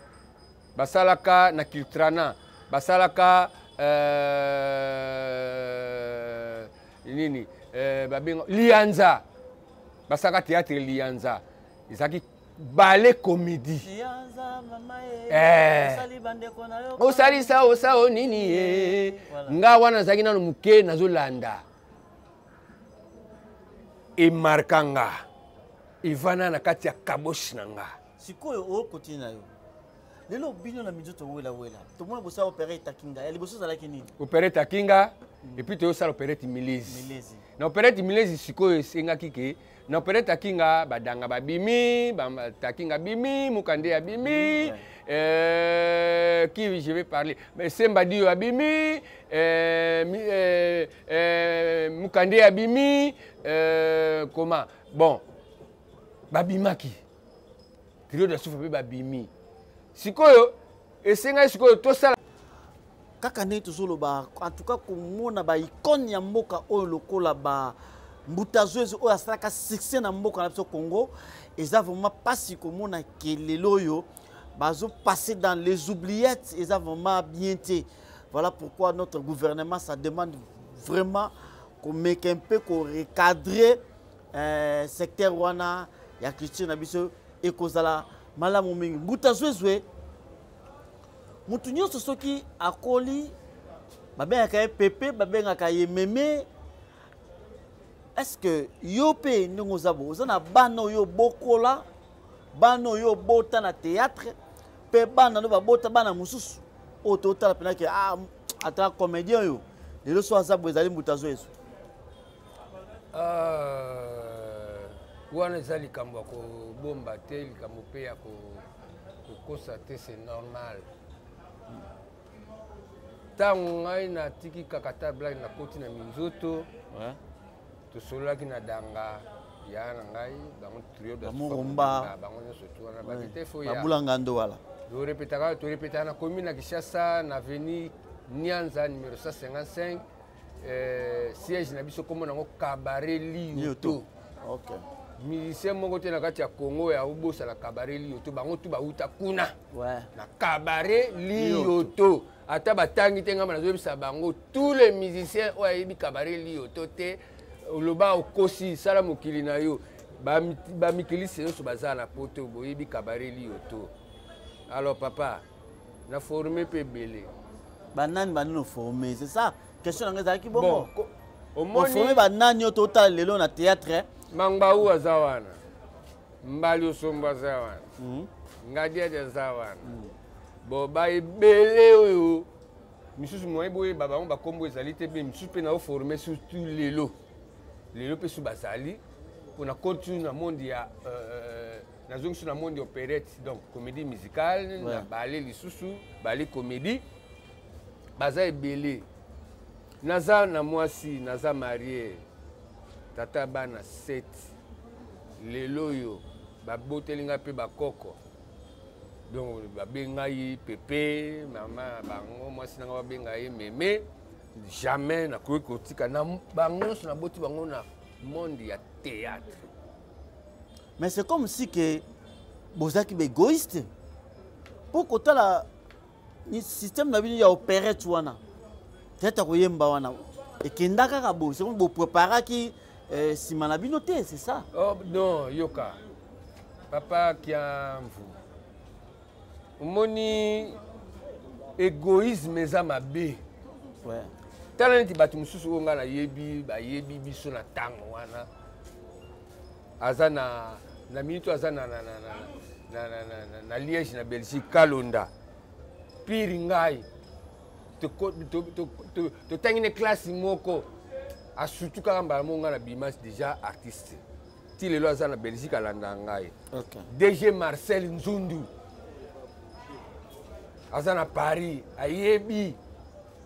basalaka na Cultrana, basalaka nini, babenga Lianza, basalaka théâtre Lianza, ezalaki ballet comédie. Osalisa osao nini ye. Nga wana nazalaki nano moke, nazolanda, emarka nga, evanda na kati ya kaboshi na nga. Sikoyo okotini na yo lelo, bino na minzoto welawela, tomona bosala opérette Takinga. Ya liboso ezalaki nini? Opérette Takinga, et puis toyosala opérette Milezi. Milezi. Na opérette Milezi sikoyo esengaki ke na opérette Takinga badanga babimi, Takinga abimi, Mukande abimi, qui je vais parler, mais Semba Dio abimi, Mukande abimi, comment, bon, babimaki trio de sufa mpe babimi. Sikoyo esengaki sikoyo tosala Kaka ndenge tozoloba, en tout cas komona baicône ya mboka oyo lokola ba Mbuta Zwezi oyo asalaka succès na mboka na biso Congo, eza vraiment mpasi komona ke lelo oyo bazopasser dans les oubliettes. Eza vraiment bien te. Voilà pourquoi notre gouvernement, ça demande vraiment komeka mpe korecadrer secteur wana ya culture na biso, ekozala malamu mingi. Mbuta Zwezwe, motu nyonso soki akoli babengaka ye pepe, babengaka ye meme. Est ce que yo mpe ndenge oza bo, oza na bana oyo obokola, bana oyo obota na théâtre, mpe bana no babota bana mosusu oyo totala mpena ke ah, ata comédien oyo lelo so aza boye, ezali Mbuta Zwezwe? Wana eza likambo ya kobomba te, likambo mpe ya kokosa te, c'est normal. Ntango ngai natiki Kakata Black, nakoti na minzoto, tosololaki na danga ya na ngai, bango trio de Bamoromba. Bango nyonso tu wana baki te fo ya Babulanga ndo wala. Torepetaka, torepetaka na commune na Kinshasa, na avenue. Nyanza numéro 155, siège na biso kombo nango Cabaret Lioto. Okay. Musicien moko te na kati ya Congo ya obosana Cabaret Lioto, bango tu bauta kuna. Ouais. Na Cabaret Lioto. Ata batangi te ngamba nazoyebisa bango tous les musiciens oyo ayebi Cabaret Lioto te, oloba okosi sala mokili na yo. Ba mikilisi nyonso baza na poto boyebi Cabaret Lioto. Alors papa, na formé pe ebele. Banani banani oformé, c'est ça? Question na ngai ezalaki bongo. Bon, omoni oformé banani oyo totala lelo na théâtre? Mangbaou aza wana. Mbali Osombo aza wana. Ngadiadi aza wana. Bon, ba ebele oyo misusu moye boyeba bango bakombo ezali te, mpe misusu mpe na oformé surtout lelo. Lelo mpe su bazali mpona continue na monde ya nazongi na monde opérette, donc comédie musicale, na ballet lisusu, ballet comédie. Baza ebele. Naza na mwasi, naza marié. Tata bana 7. Lelo oyo baboteli nga mpe bakoko. Donc babenga ye Pepe, mama bango, mwasi nanga babenga ye Meme. Jamais nakoki kotika na bango nyonso naboti bango na monde ya théâtre. Mais c'est comme si que bozalaki ba égoïste. Pour kotala ni système na bino ya opérette wana. Théâtre koyemba wana. Ekenda kaka bo, c'est comme bo préparaki sima na bino te, c'est ça? Oh non, yoka. Papa Kiamvu. Omoni égoïsme eza mabe. Ouais. Tala neti bato mosusu oyo nga nayebi, bayebi biso na ntango wana. Aza na, na minute aza na, na, na, na, na, na, na, na, na Liège na Belgique, Kalonda. Pire ngai. Totangi ne classe moko. Asutu kaka mbala moko nga na bima déjà artiste. Ti lelo aza na Belgique alanda ngai. Okay. DG Marcel Nzundu. Aza na Paris, ayebi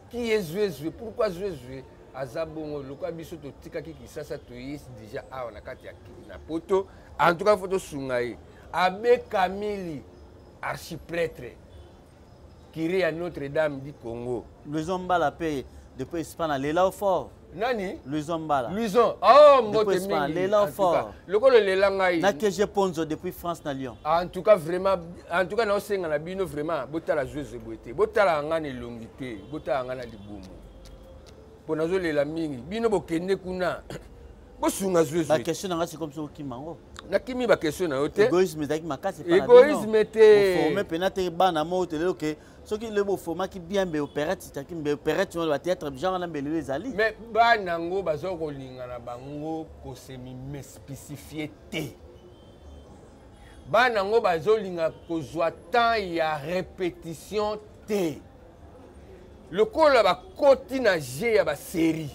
qui est Zwezwe, pourquoi Zwezwe aza bongo lokola biso totikaki Kisasa toyesi déjà awa na kati ya na poto. En tout cas faut tosunga ye. Abbé Camille, archiprêtre, curé à Notre-Dame du Congo. Louison Mbala pe depuis Espagne, lela fort. Nani? Louison Mbala. Louison. Oh, mbote Depuis Espagne, mingi. lela En tout fort. cas, lokolo lela ngai. Na KG Ponzo depuis France na Lyon. En tout cas vraiment, en tout cas na osenga na bino vraiment botala Zwezwe boye te. Botala nga na elongi te, botala nga na libumu. Po nazolela mingi. Bino bokende kuna. Bosunga Zwezwe. Ba question na nga c'est comme ça okima ngo. Nakimi ba question na yo te. Égoïsme ezalaki makasi epa na bino. Égoïsme te. Boforme pena te bana moko te lelo ke soki lelo boformaki bien mbe opérette itaki mbe opérette wana ba théâtre genre wana mbe lelo ezali. Mais bana ngo baza kolinga na bango kosemi spécifier te. Bana ngo bazolinga kozwa temps ya répétition te. Lokola bakoti na jeu ya ba série.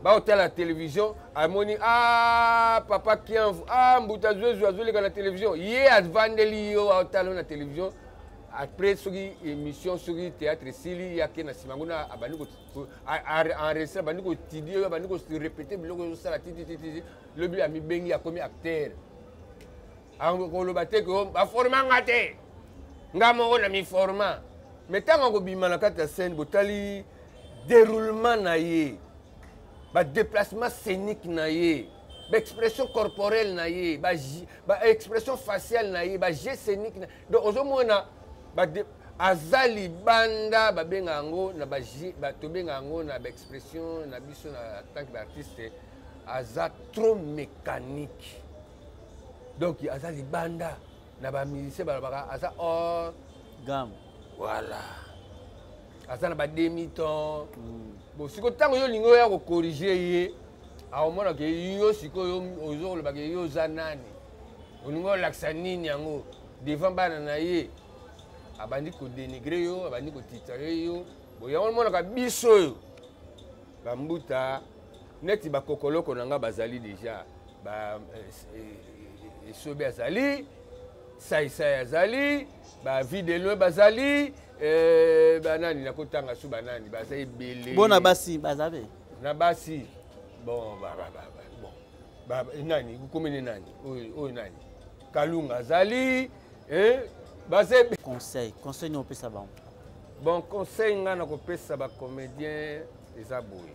Ba hôtel la télévision, amoni, ah, papa Kiamvu, ah, Mbuta Zwezwe azoleka na télévision. Ye avandeli yo a hôtel na télévision. Après soki émission soki théâtre sili ya ke na sima nguna abandi ko, ko, a, a, enregistrer, abandi ko étudier, abandi ko répéter biloko yo sala ti, ti, ti, ti, ti. Lobi amibengi akomi acteur. Akoloba te ke ba forma nga te. Nga moko na mi forma. Mais tango akobima na kati ya scène, botali déroulement na ye, ba déplacement scénique na ye, ba expression corporelle na ye, ba expression faciale na ye, ba geste scénique na ye. Donc ozomona ba aza libanda, babenga yango na ba ba tobenga yango na ba expression na biso na tant que ba artiste, aza trop mécanique. Donc aza libanda na ba musicien balobaka aza hors gamme. Voilà. Aza na ba demi-ton. Bon, sikoyo ntango yo olingi oya kocorriger ye, akomona ke yo sikoyo ozoloba ke yo oza nani, olingi olakisa nini yango devant bana na ye, abandi kodénigrer yo, abandi kotitrer yo. Bon, yango omonaka biso oyo bambuta neti bakokoloko na nga bazali déjà, ba esobe azali, saisai azali, ba vie de loin bazali, banani nakotanga su banani baza ebele. Bon, na basi baza be? Na basi, bon, ba, ba, ba, ba, bon. Ba, ba, nani, komene nani? Oyo, oyo nani? Kalunga azali, hein? Baza ebe- Conseil, conseil ni opesa bango. Bon conseil nga na kopesa ba comédien eza boye.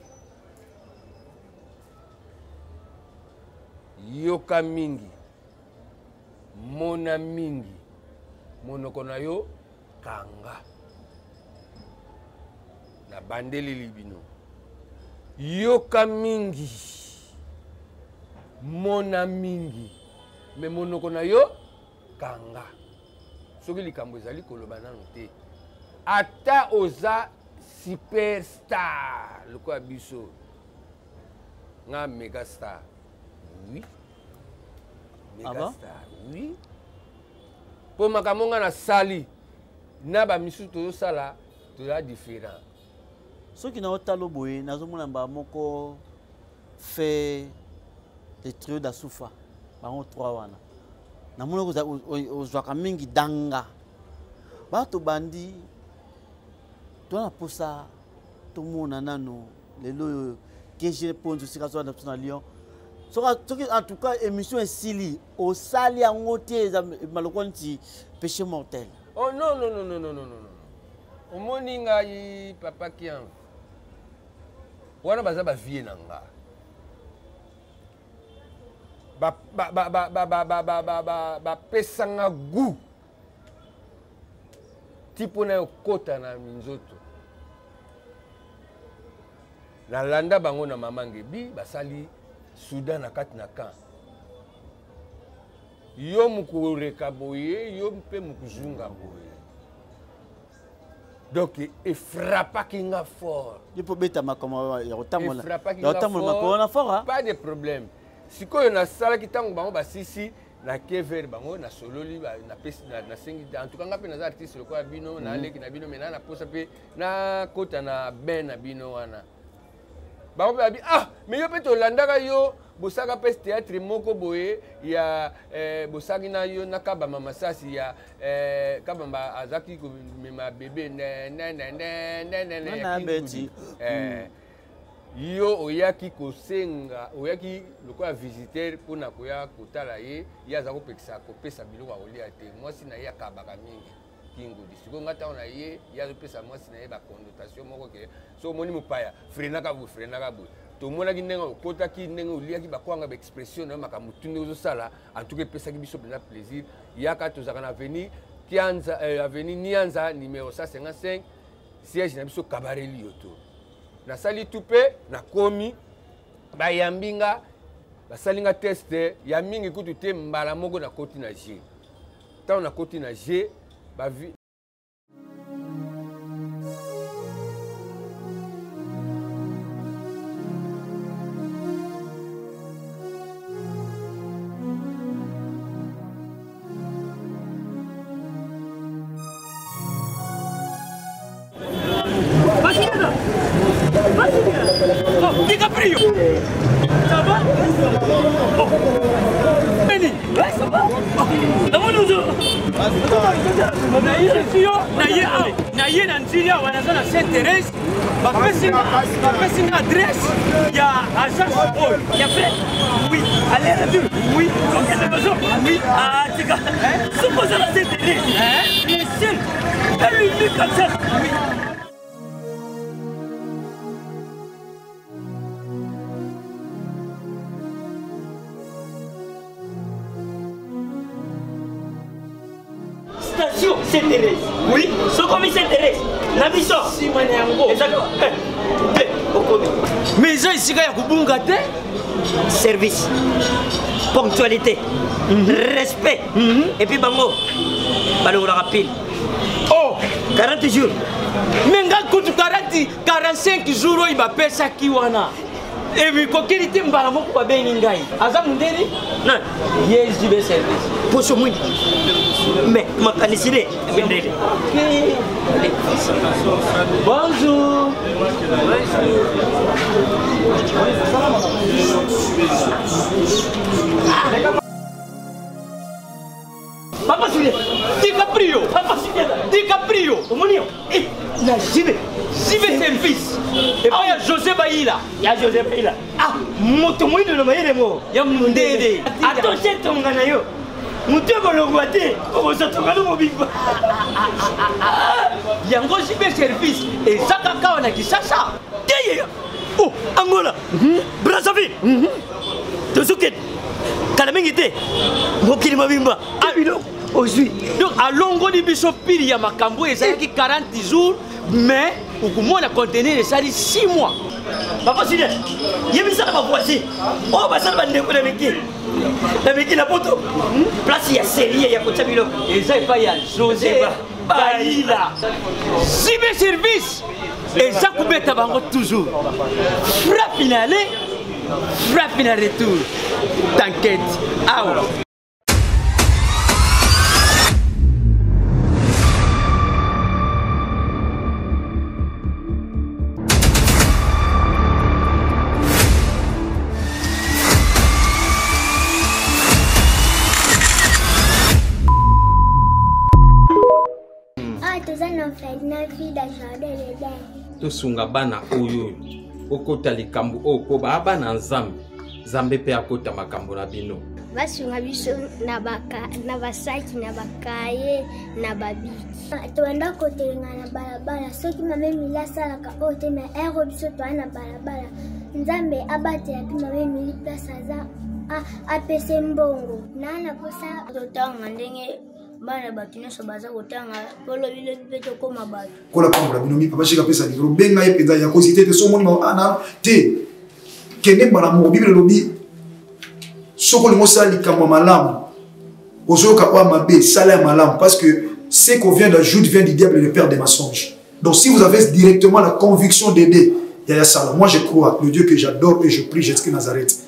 Yoka mingi, mona mingi, monoko na yo kanga. Na bandeleli bino. Yoka mingi, mona mingi, me monoko na yo kanga. Soki likambo ezali koloba nano te, ata oza superstar lokola biso, nga mega star, oui, mega ah bon? star, oui, mpo makambo nga nasali na bamisusu tozosala toza différent. Soki na otalo boye nazomona mbala moko fait le trio d'Asufa bango trois wana namoni ozwaka mingi danga bato bandi toza na mposa tomona nano lelo oyo KG Ponzo sika aza na biso na Lyon soki en tout cas émission esili osali yango te eza malokwa neti péché mortel. Oh non non non non non non non, omoni ngai papa Kianvu wana baza ba vie na nga bapesa nga goût ti mpo na yo kota na minzoto. Nalanda bango na mama Ngebi, basali Soudan na kati na camp. Yo mukureka boye, yo mpe mukuzunga boye. Donc efrappaki nga fort. Yo mpo beta makambo ya kotambola. Ya kotambola makolo na fort, hein? Pas de problème. Sikoyo nasalaki ntango bango basisi na kever bango nasololi napesi nasengi en tout cas nga mpe naza artiste lokola bino naleki na bino mais na naposa mpe nakota na bain na bino wana. Bango mpe babi ah mais yo mpe tolandaka yo bosaka mpe théâtre moko boye ya bosaki na yo na Kabamba Masasi ya Kabamba azaki komema bebe ne ne ne ne ne ne ne ya Kindu. Yo oyaki kosenga, oyaki lokola visiteur mpona koya kotala ye, ye aza kopekisa kopesa biloko ya kolia te. Mwasi na ye akabaka mingi Kingudi. Sikoyo nga ntango na ye, ye azopesa mwasi na ye ba connotation moko ke so omoni mopaya frenaka boye, frenaka boye. Tomonaki ndenge okotaki, ndenge oliaki bakwanga ba expression na yo, makambo tu ndenge ozosala, en tout cas epesaki biso mpenza plaisir. Yaka tozalaka na avenue Kianza, avenue Nianza numéro 155, siège na biso Cabaret Liyoto. Nasali tout pe nakomi, bayambi nga, basali nga test ya mingi kutu te, mbala moko nakoti na G. Ntango nakoti na G, bavi DiCaprio! Ça va? Oh. Benny! Ouais, ça va? Namoni ozo. Naye awa, naye na nzili awa, naza na Sainte Thérèse. Bapesi nga adresse ya agence oyo. Ya vrai? Oui. Aller retour? Oui. Okende maison? Oui. Ah, tika. Soki oza na Sainte Thérèse, le seul et l'unique agence. Oui. Station Sainte-Thérèse. Oui, sokomi Sainte-Thérèse. Na biso. Sima na yango. Eza te okomi. Mais eza esika ya kobunga te. Service, ponctualité, respect. Et puis bango balongolaka pile. Oh, 40 jours. Mais nga kutu 40, 45 jours oyo bapesaki wana. Ebikokeli te mbala moko babengi ngai. Aza mundeli? Nani? Ye JB service. Poso mwindi. Mais makanisi ne mindele. Bonjour. Papa Julien, DiCaprio. Papa Julien, DiCaprio. Omoni yo. Eh, na JB. JB service. Et puis ya José Bayila. Ya José Bayila. Ah, moto moyindo na mayele mo. Ya mundele. Attention tonga na yo. Moto ekolongwa te, okozwa tongano mobimba. Yango JB service eza kaka awa na Kinshasa. Te oh, Angola, Brazzaville. Tozokende kala mingi te, mokili mobimba. Ah, biloko ozwi. Donc alongoli biso pili ya makambo ezalaki 40 jours, mais okomona conteneur esali 6 mois. Papa Julien, yebisa na bavoisin oyo basala bandeko na miki na miki na poto place ya serie ya kotya biloko eza epai ya José Bayila. Zibe service eza kobeta bango toujours frappe na aller, frappe na retour. T'inquiète, awa. Ah, toza na orphelinat Vida Jardin d'Eden. Tosunga bana oyo oyo okota likambo oyo mpo baa bana Nzambe, Nzambe mpe akota makambo na bino. Basunga biso na baka, na basaki na bakaye na babiki. Tobanda kotelenga na balabala soki mama Emilie asalaka oyo te, mais ero biso toa na balabala. Nzambe abatela mpe mama Emilie place aza apese mbongo na na posa totanga ndenge bana bato nyonso baza kotanga mpo lobi lobi mpe tokóma bato. Kola pambola bino mi papa shika pesa libro benga ye penza ya kozite te so moni ma ana te kende mbala moko. Bible elobi soki olingi osala likambo ya malamu, ozoyoka oyo mabe, sala ya malamu, parce que ce qu'on vient d'ajoute vient du diable, le père des mensonges. Donc si vous avez directement la conviction d'aider yaya sala, moi je crois le Dieu que j'adore et je prie, Jésus Nazareth,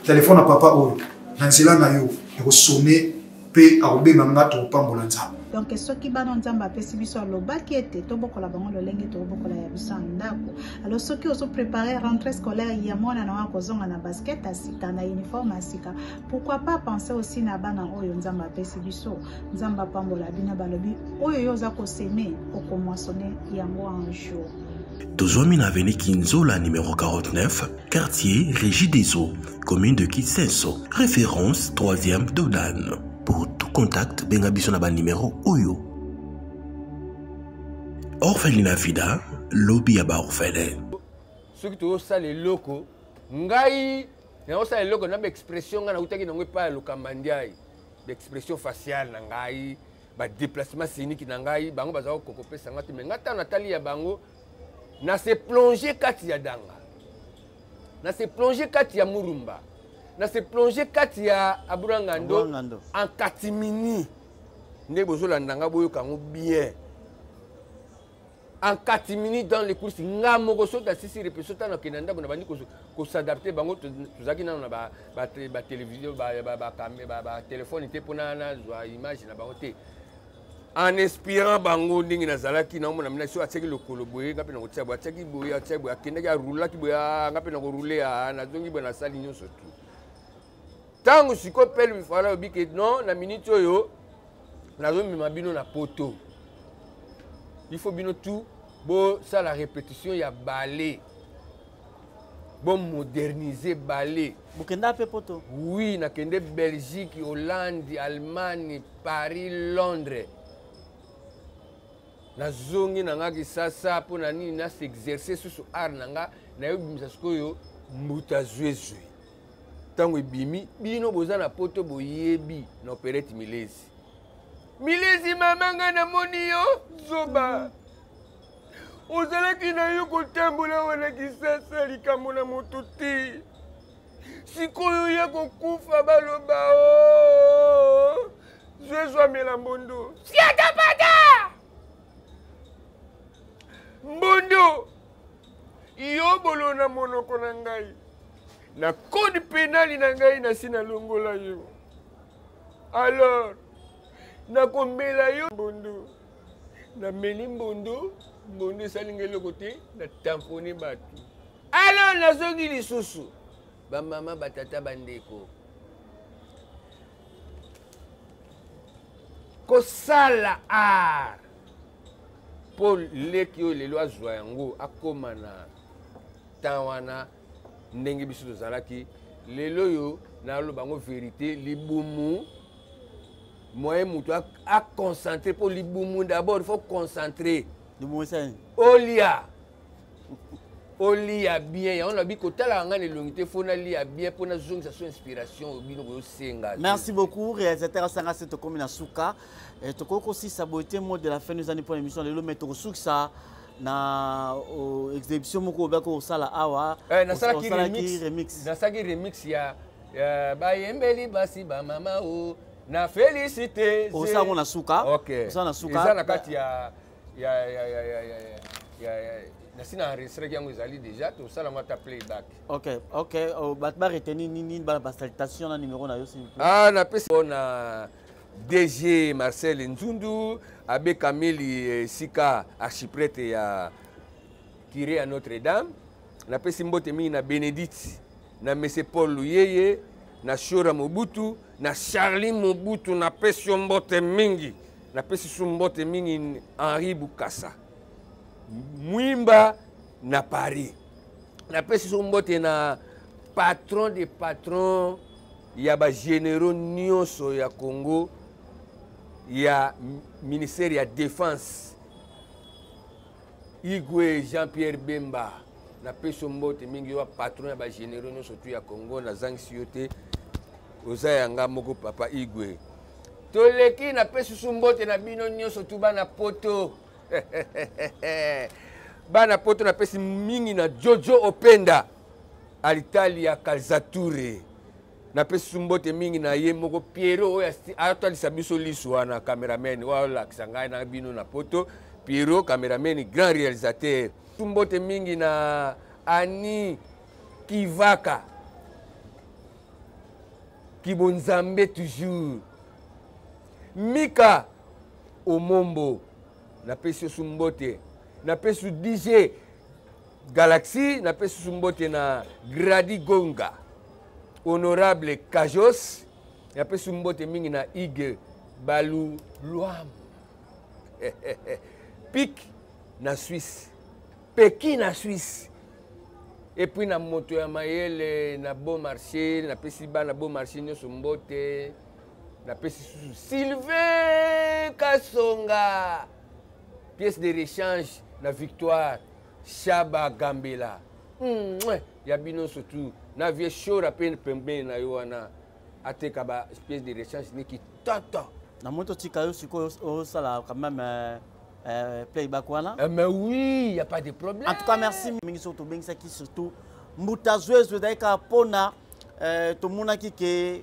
téléphone à papa oyo na nzela na yo ekosone mpe akobenga nga, tokopambola Nzambe. Donc soki bana Nzambe apesi biso, alobaki ete tobokola bango lolenge tokobokola ya biso ya ndako. Alors soki ozoprépare rentrée scolaire ya mwana na yo, akozonga na basket ya sika, na uniforme ya sika, pourquoi pas penser aussi na bana oyo Nzambe apesi biso? Nzambe apambola bino. Balobi oyo yo oza kosemer, okomoissonner yango un jour. Tozwami na avenue Kinzola numéro 49, quartier Régie des Eaux, commune de Kisenso, référence 3e Dodan. Pour tout contact, benga biso na ba numéro oyo. Orphelinat Vida, lobi ya ba orphelin. Soki tozosala eloko, ngai nazosala eloko na baexpression, ngai nautaki nango epai ya Lokamba Ndiaye, baexpression faciale na ngai, badéplacement scénique na ngai, bango bazala kokopesa ngai te, mais ngai ntango natali ya bango, na se plonge kati ya danga, na se plonge kati ya murumba, na se plonge kati ya aburangando en catimini. Nde bozolanda nga, boyoka yango bien, en catimini dans les courses. Nga moko soki asisi répétition, ntango nakende na ndako, na bandi kos'adapter bango. Tozalaki nano na batélévision, batelefone te mpona nazwa image na bango te. En inspirant bango ndenge nazalaki, naomona mina so atiaki lokolo boye, nga mpe nakotia boye, atiaki boye, atiaki boye, akendaki, arulaki boye, nga mpe nakorule, nazongi boye, nasali nyonso tu. Ntango sikoyo pele bifala alobi ke non, na minute oyo nazomema bino na poto, il faut bino tout bosala répétition ya ballet, bomoderniser ballet. Bokenda mpe poto? Oui, nakende Belgique, Hollande, Allemagne, Paris, Londres. Nazongi na nga Kisasa. Mpo na nini? Nas'exerce susu art na nga, nayobimisa sikoyo mbuta zwezwe. Ntango ebimi, bino boza na poto, boyebi na opérette Milezi. Milezi, mama, ngai namoni yo zoba, ozalaki na yo kotambola wana Kisasa, likambo na moto te. Sikoyo ya kokufa, baloba o zwezwa, amela mbondo, siatapata mbondo, yo bolo na monoko na ngai, na code pénal na ngai nasi nalongola yo. Alors nakomela yo mbondo. Nameli mbondo, mbondo esali ngai eloko te, na tampone bato. Alors nazongi lisusu, bamama, batata, bandeko, kosala art mpo leki oyo lelo azwa yango, akóma na temps wana ndenge biso tozalaki. Lelo oyo naloba yango vérité, libumu. Moyen moto aconcentre mpo libumu d'abord il faut concentrer. Libumu esali olia olia bien, yango nabi kotalaka ngai na elongi te, fo nalia bien mpo nazongisa so inspiration oyo bino koyosenga. Merci beaucoup, réalisateur asanga se tokomi na suka. Eh, tokoki kosisa boye te. Mot de la fin ezani mpo na émission lelo, mais tokosukisa na oh, exhibition moko obaki kosala awa. Eh, nasalaki Osalaki remix, nasalaki remix ya bayembeli basi bamama o na félicité. Osala yango na suka. Ok. Osala na suka. Eza na kati ya ya ya ya ya ya ya ya nasi na enregistraki yango, ezali déjà, tosala yango ata playback. Ok, oh, bato baretenir nini? Basalutation na numéro na yo, s'il vous plaît. Ah, napesi na DG Marcel Nzundu, abbé Camille esika archiprêtre ya curé ya Notre-Dame. Napesi mbote mingi na Bénédicte, na monsieur Paul Luyeye, na Shora Mobutu, na Charlie Mobutu, napesi yo mbote mingi. Napesi su mbote mingi Henri Bukasa Mwimba na Paris. Napesi su mbote na patron de patron ya bagénéraux nyonso ya Congo, ya ministère ya défense, Igwe Jean-Pierre Bemba. Napesi yo mbote mingi, yo patron ya bagénéraux nyonso tu ya Congo. Nazangisi yo te, oza yanga moko papa Igwe. Toleki, napesi su mbote na bino nyonso tu bana poto, bana poto. Napesi mingi na Jojo Openda alitali ya Calzature. Napesi su mbote mingi na ye moko Piero oyo atalisa biso lisu wana, cameraman oyo alakisa ngai na bino na poto. Piero cameraman, grand réalisateur. Su mbote mingi na Ani Kivaka Kibonzambe, toujours Mika Omombo, napesi yo su mbote. Napesi su DJ Galaxy, napesi su mbote na Gradi Gonga, honorable Kajos. Napesi su mbote mingi na Ige Baluluam Pik na Suisse, Peki na Suisse. Et puis na moto ya mayele na bon marché, napesi bana bon marché nyonso mbote. Napesi susu Sylvain Kasonga, pièce de rechange na Victoire Shaba Gambela. Ya bino surtout na vie Shora mpe pembeni na yo wana ateka ba pièce de rechange niki toto. Na moto tika yo sikoyo osala quand même playback wana. Mais oui, y a pas de problème. En tout cas, merci mingi. Soki tobengisaki surtout Mbuta Zwezwe, ezalaki kaka mpona tomonaki ke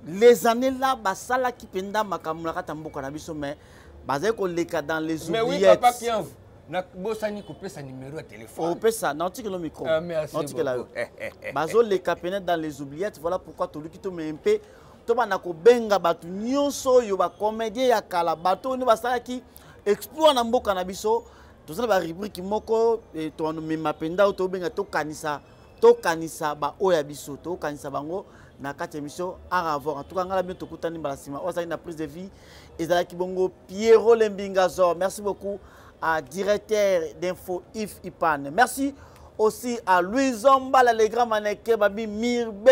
les années là basalaki mpenza makambo na kati ya mboka na biso, mais bazali koleka dans les Mais oui, oubliettes. papa Kianvu, nabosani kopesa numéro ya téléphone. Opesa, naotikela micro. Ah, merci Naotikela yo. beaucoup. Bazoleka pene dans les oubliettes, voilà pourquoi toluki tomeye mpe tobanda kobenga bato nyonso oyo bacomédien ya kala, bato oyo nde basalaki exploit na mboka na biso. Toza na barubrique moko toanomema mpenza oyo tobenga tokanisa, tokanisa baoyo ya biso, tokanisa bango na kati ya émission Art Avoir. En tout cas, ngai na bino tokutani mbala nsima. Oyo azalaki na prise de vie ezalaki bongo Pierrot Lembingazor. Merci beaucoup à directeur d'info Yves Ipan. Merci aussi à Louison Mbala, le grand mannequin Babi Mirbe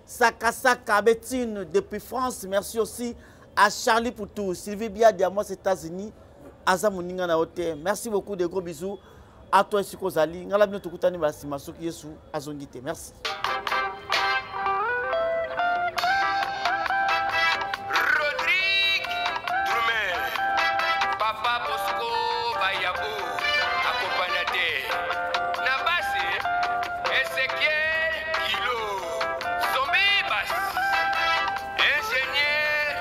Sakasaka Betine depuis France. Merci aussi à Charlie Poutou, Sylvie Bia Diamos États-Unis, Aza Moninga na Ote. Merci beaucoup, de gros bisous à toi esika ozali. Ngai na bino tokutani mbala nsima soki Yesu azongi te. Merci. Rodrigue Drumer, Papa Bosco Bayabo, accompagnateur. Nabase, Ezekiel Kilo, Zombie Bass, Ingénieur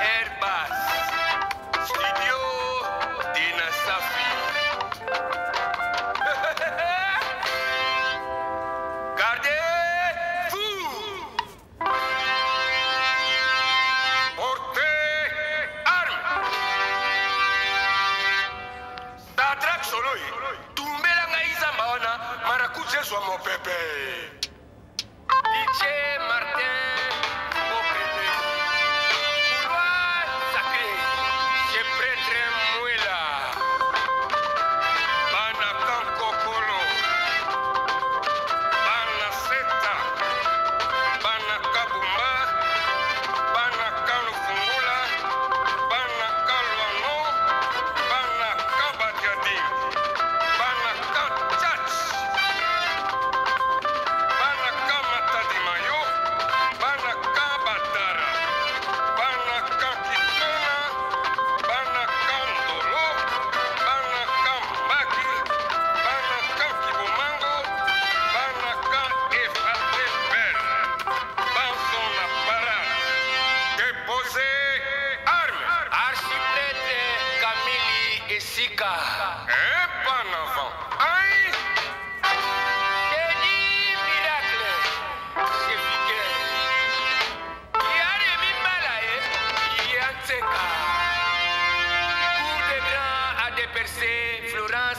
Airbus, Studio Dinasafi. Gardez-vous! Portez armes! Shadrach Soloi, tumbela ngai zamba wana, marakuja ezwa mopepe. DJ Martin Bokele, couloir sacré, chez prêtre Mouela, Bana Kankokolo, Bana Seta, Bana Kabumba, Bana Kanufungula.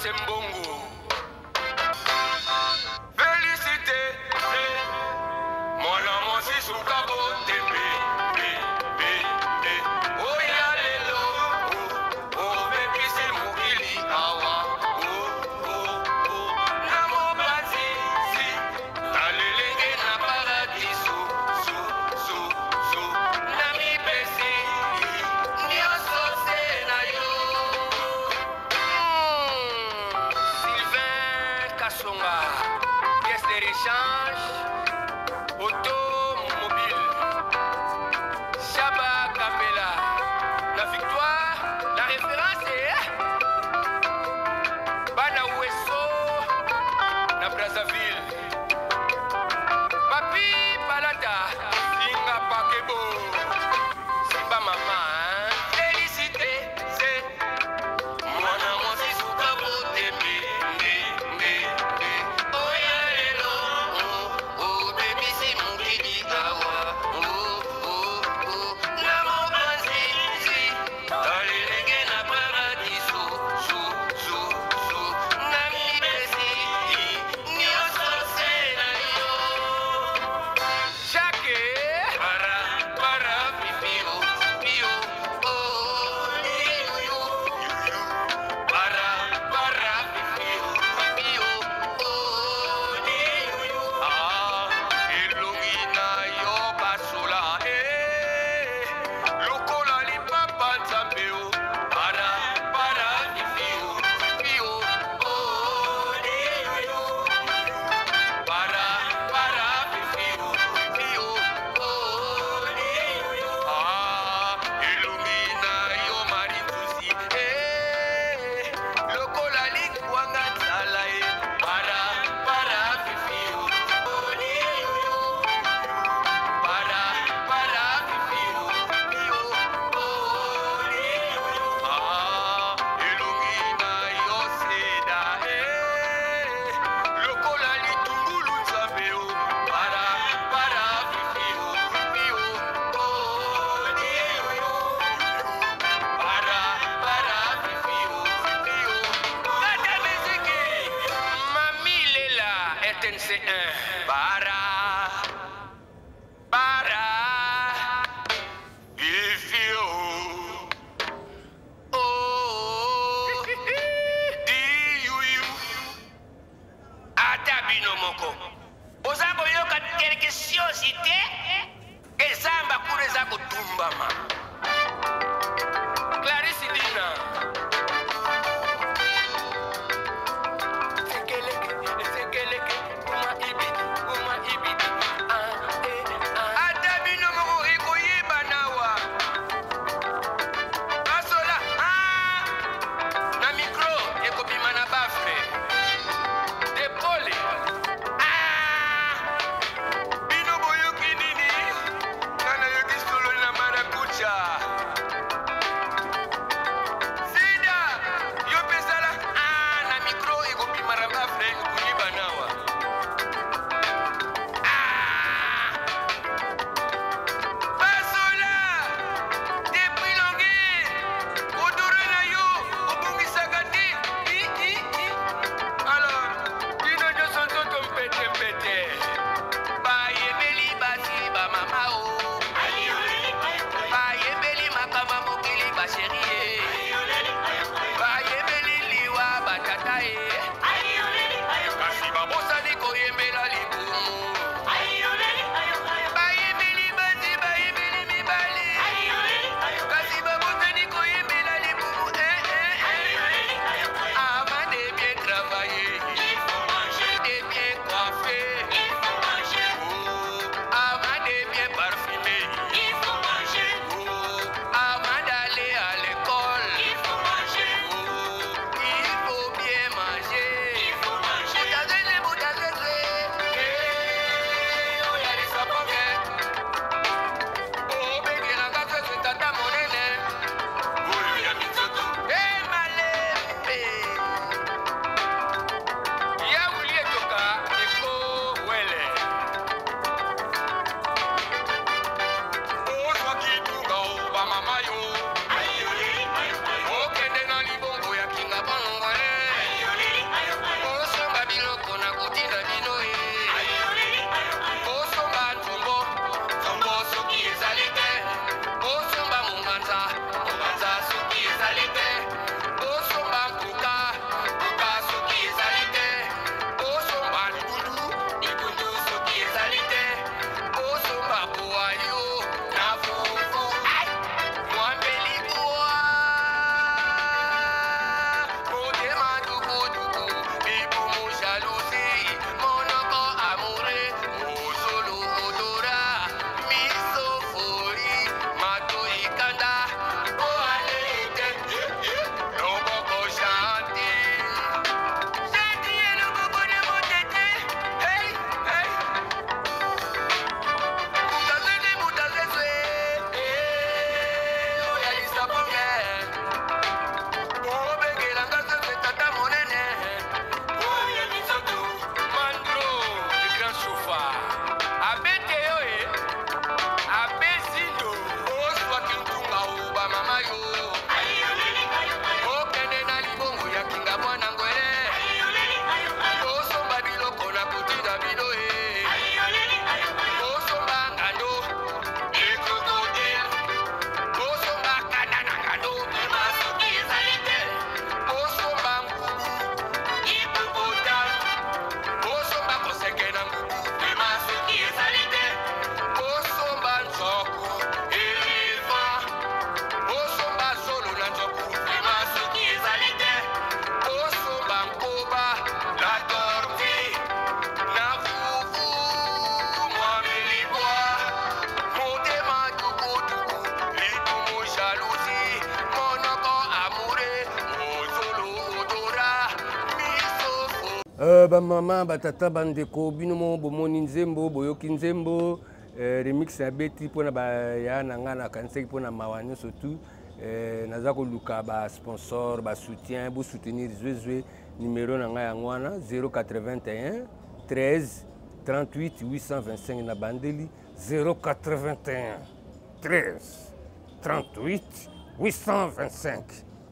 se mbongo. Félicité, mwana mwasi suka botembe. Be, be, be. Oya lelo, obebisi mokili awa. Oh, oh, oh. Na mobanzi, si, nalelenge na paradiso. So, so, so. Na mipesi, nyonso se na yo. Sylvain Kasonga, pièce de rechange, automobile. Chaba Kapela, la victoire, la référence est Bana Ouesso, na Brazzaville. Papi Balata, Singa Pakebo, Simba Mama, hein? Félicité, c'est mwana mwasi suka botembe nde nde nde oya lelo obebisi mokili awa na mobanzi talelenge na paradiso su su su na mibesi nyonso se na yo Jacques para para pipio pio oh yuyu para para pipio pio oh yuyu ah elongi na yo basola eh lokola lipapa nzambe o para para pipio pio oh yuyu para para pipio pio oh yuyu ah elongi na yo marinzuzi eh lokola likwanga nzala e para para pipio yuyu para para pipio pio oh yuyu ah elongi na yo seda eh lokola litungulu nzambe o para para pipio pio oh yuyu para para pipio pio kata miziki mami lela rtnc1 para para pipio oh diyuyu ata bino moko oza koyoka quelque chose te ezamba kuna eza kotumbama clarisi dina Sekeleke, sekeleke, uma ibidi, uma ibidi, ah, eh, ah. Ata bino moko ekoyeba nawa basola ah, na mikro ekobima na bafre depole ah, bino boyoki nini nga nayoki solo na marakucha. Euh, bamama batata bandeko bino moko bomoni nzembo boyoki nzembo euh, remix nabeti mpo na baya na ngai nakanisaki mpo na mawa nyonso tu euh, naza koluka basponsor basoutien bosoutenir zwezwe numero na ngai yango wana 081 13 38 825 na bandeli 081 13 38 825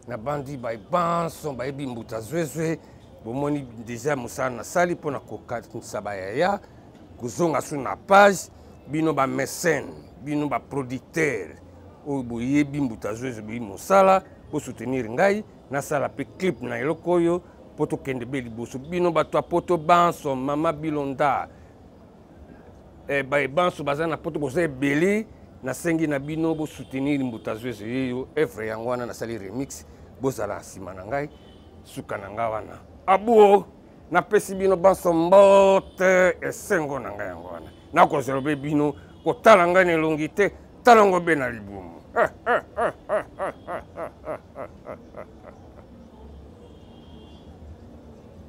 nabandi baye banso bayebi mbuta zwezwe bomoni deja mosala nasali mpo na kokanisa bayaya kozonga su na page bino bamecene bino baproducteur oyo boyebi mbuta zwezwe boyebi mosala bosoutenir ngai nasala mpe clip na eloko oyo mpo tokende be liboso bino bato ya poto banso mama bilonda eh, baye banso baza na poto boza ebele nasengi na bino bosoutenir mbuta zweze yeyo evre yango wana nasali remix bozala na nsima na ngai suka na ngai wana abuo napesi bino banso mbote esengo na ngai yango wana nakozela be bino kotala ngai na elongi te tala ngo be na libumu eh, eh, eh, eh.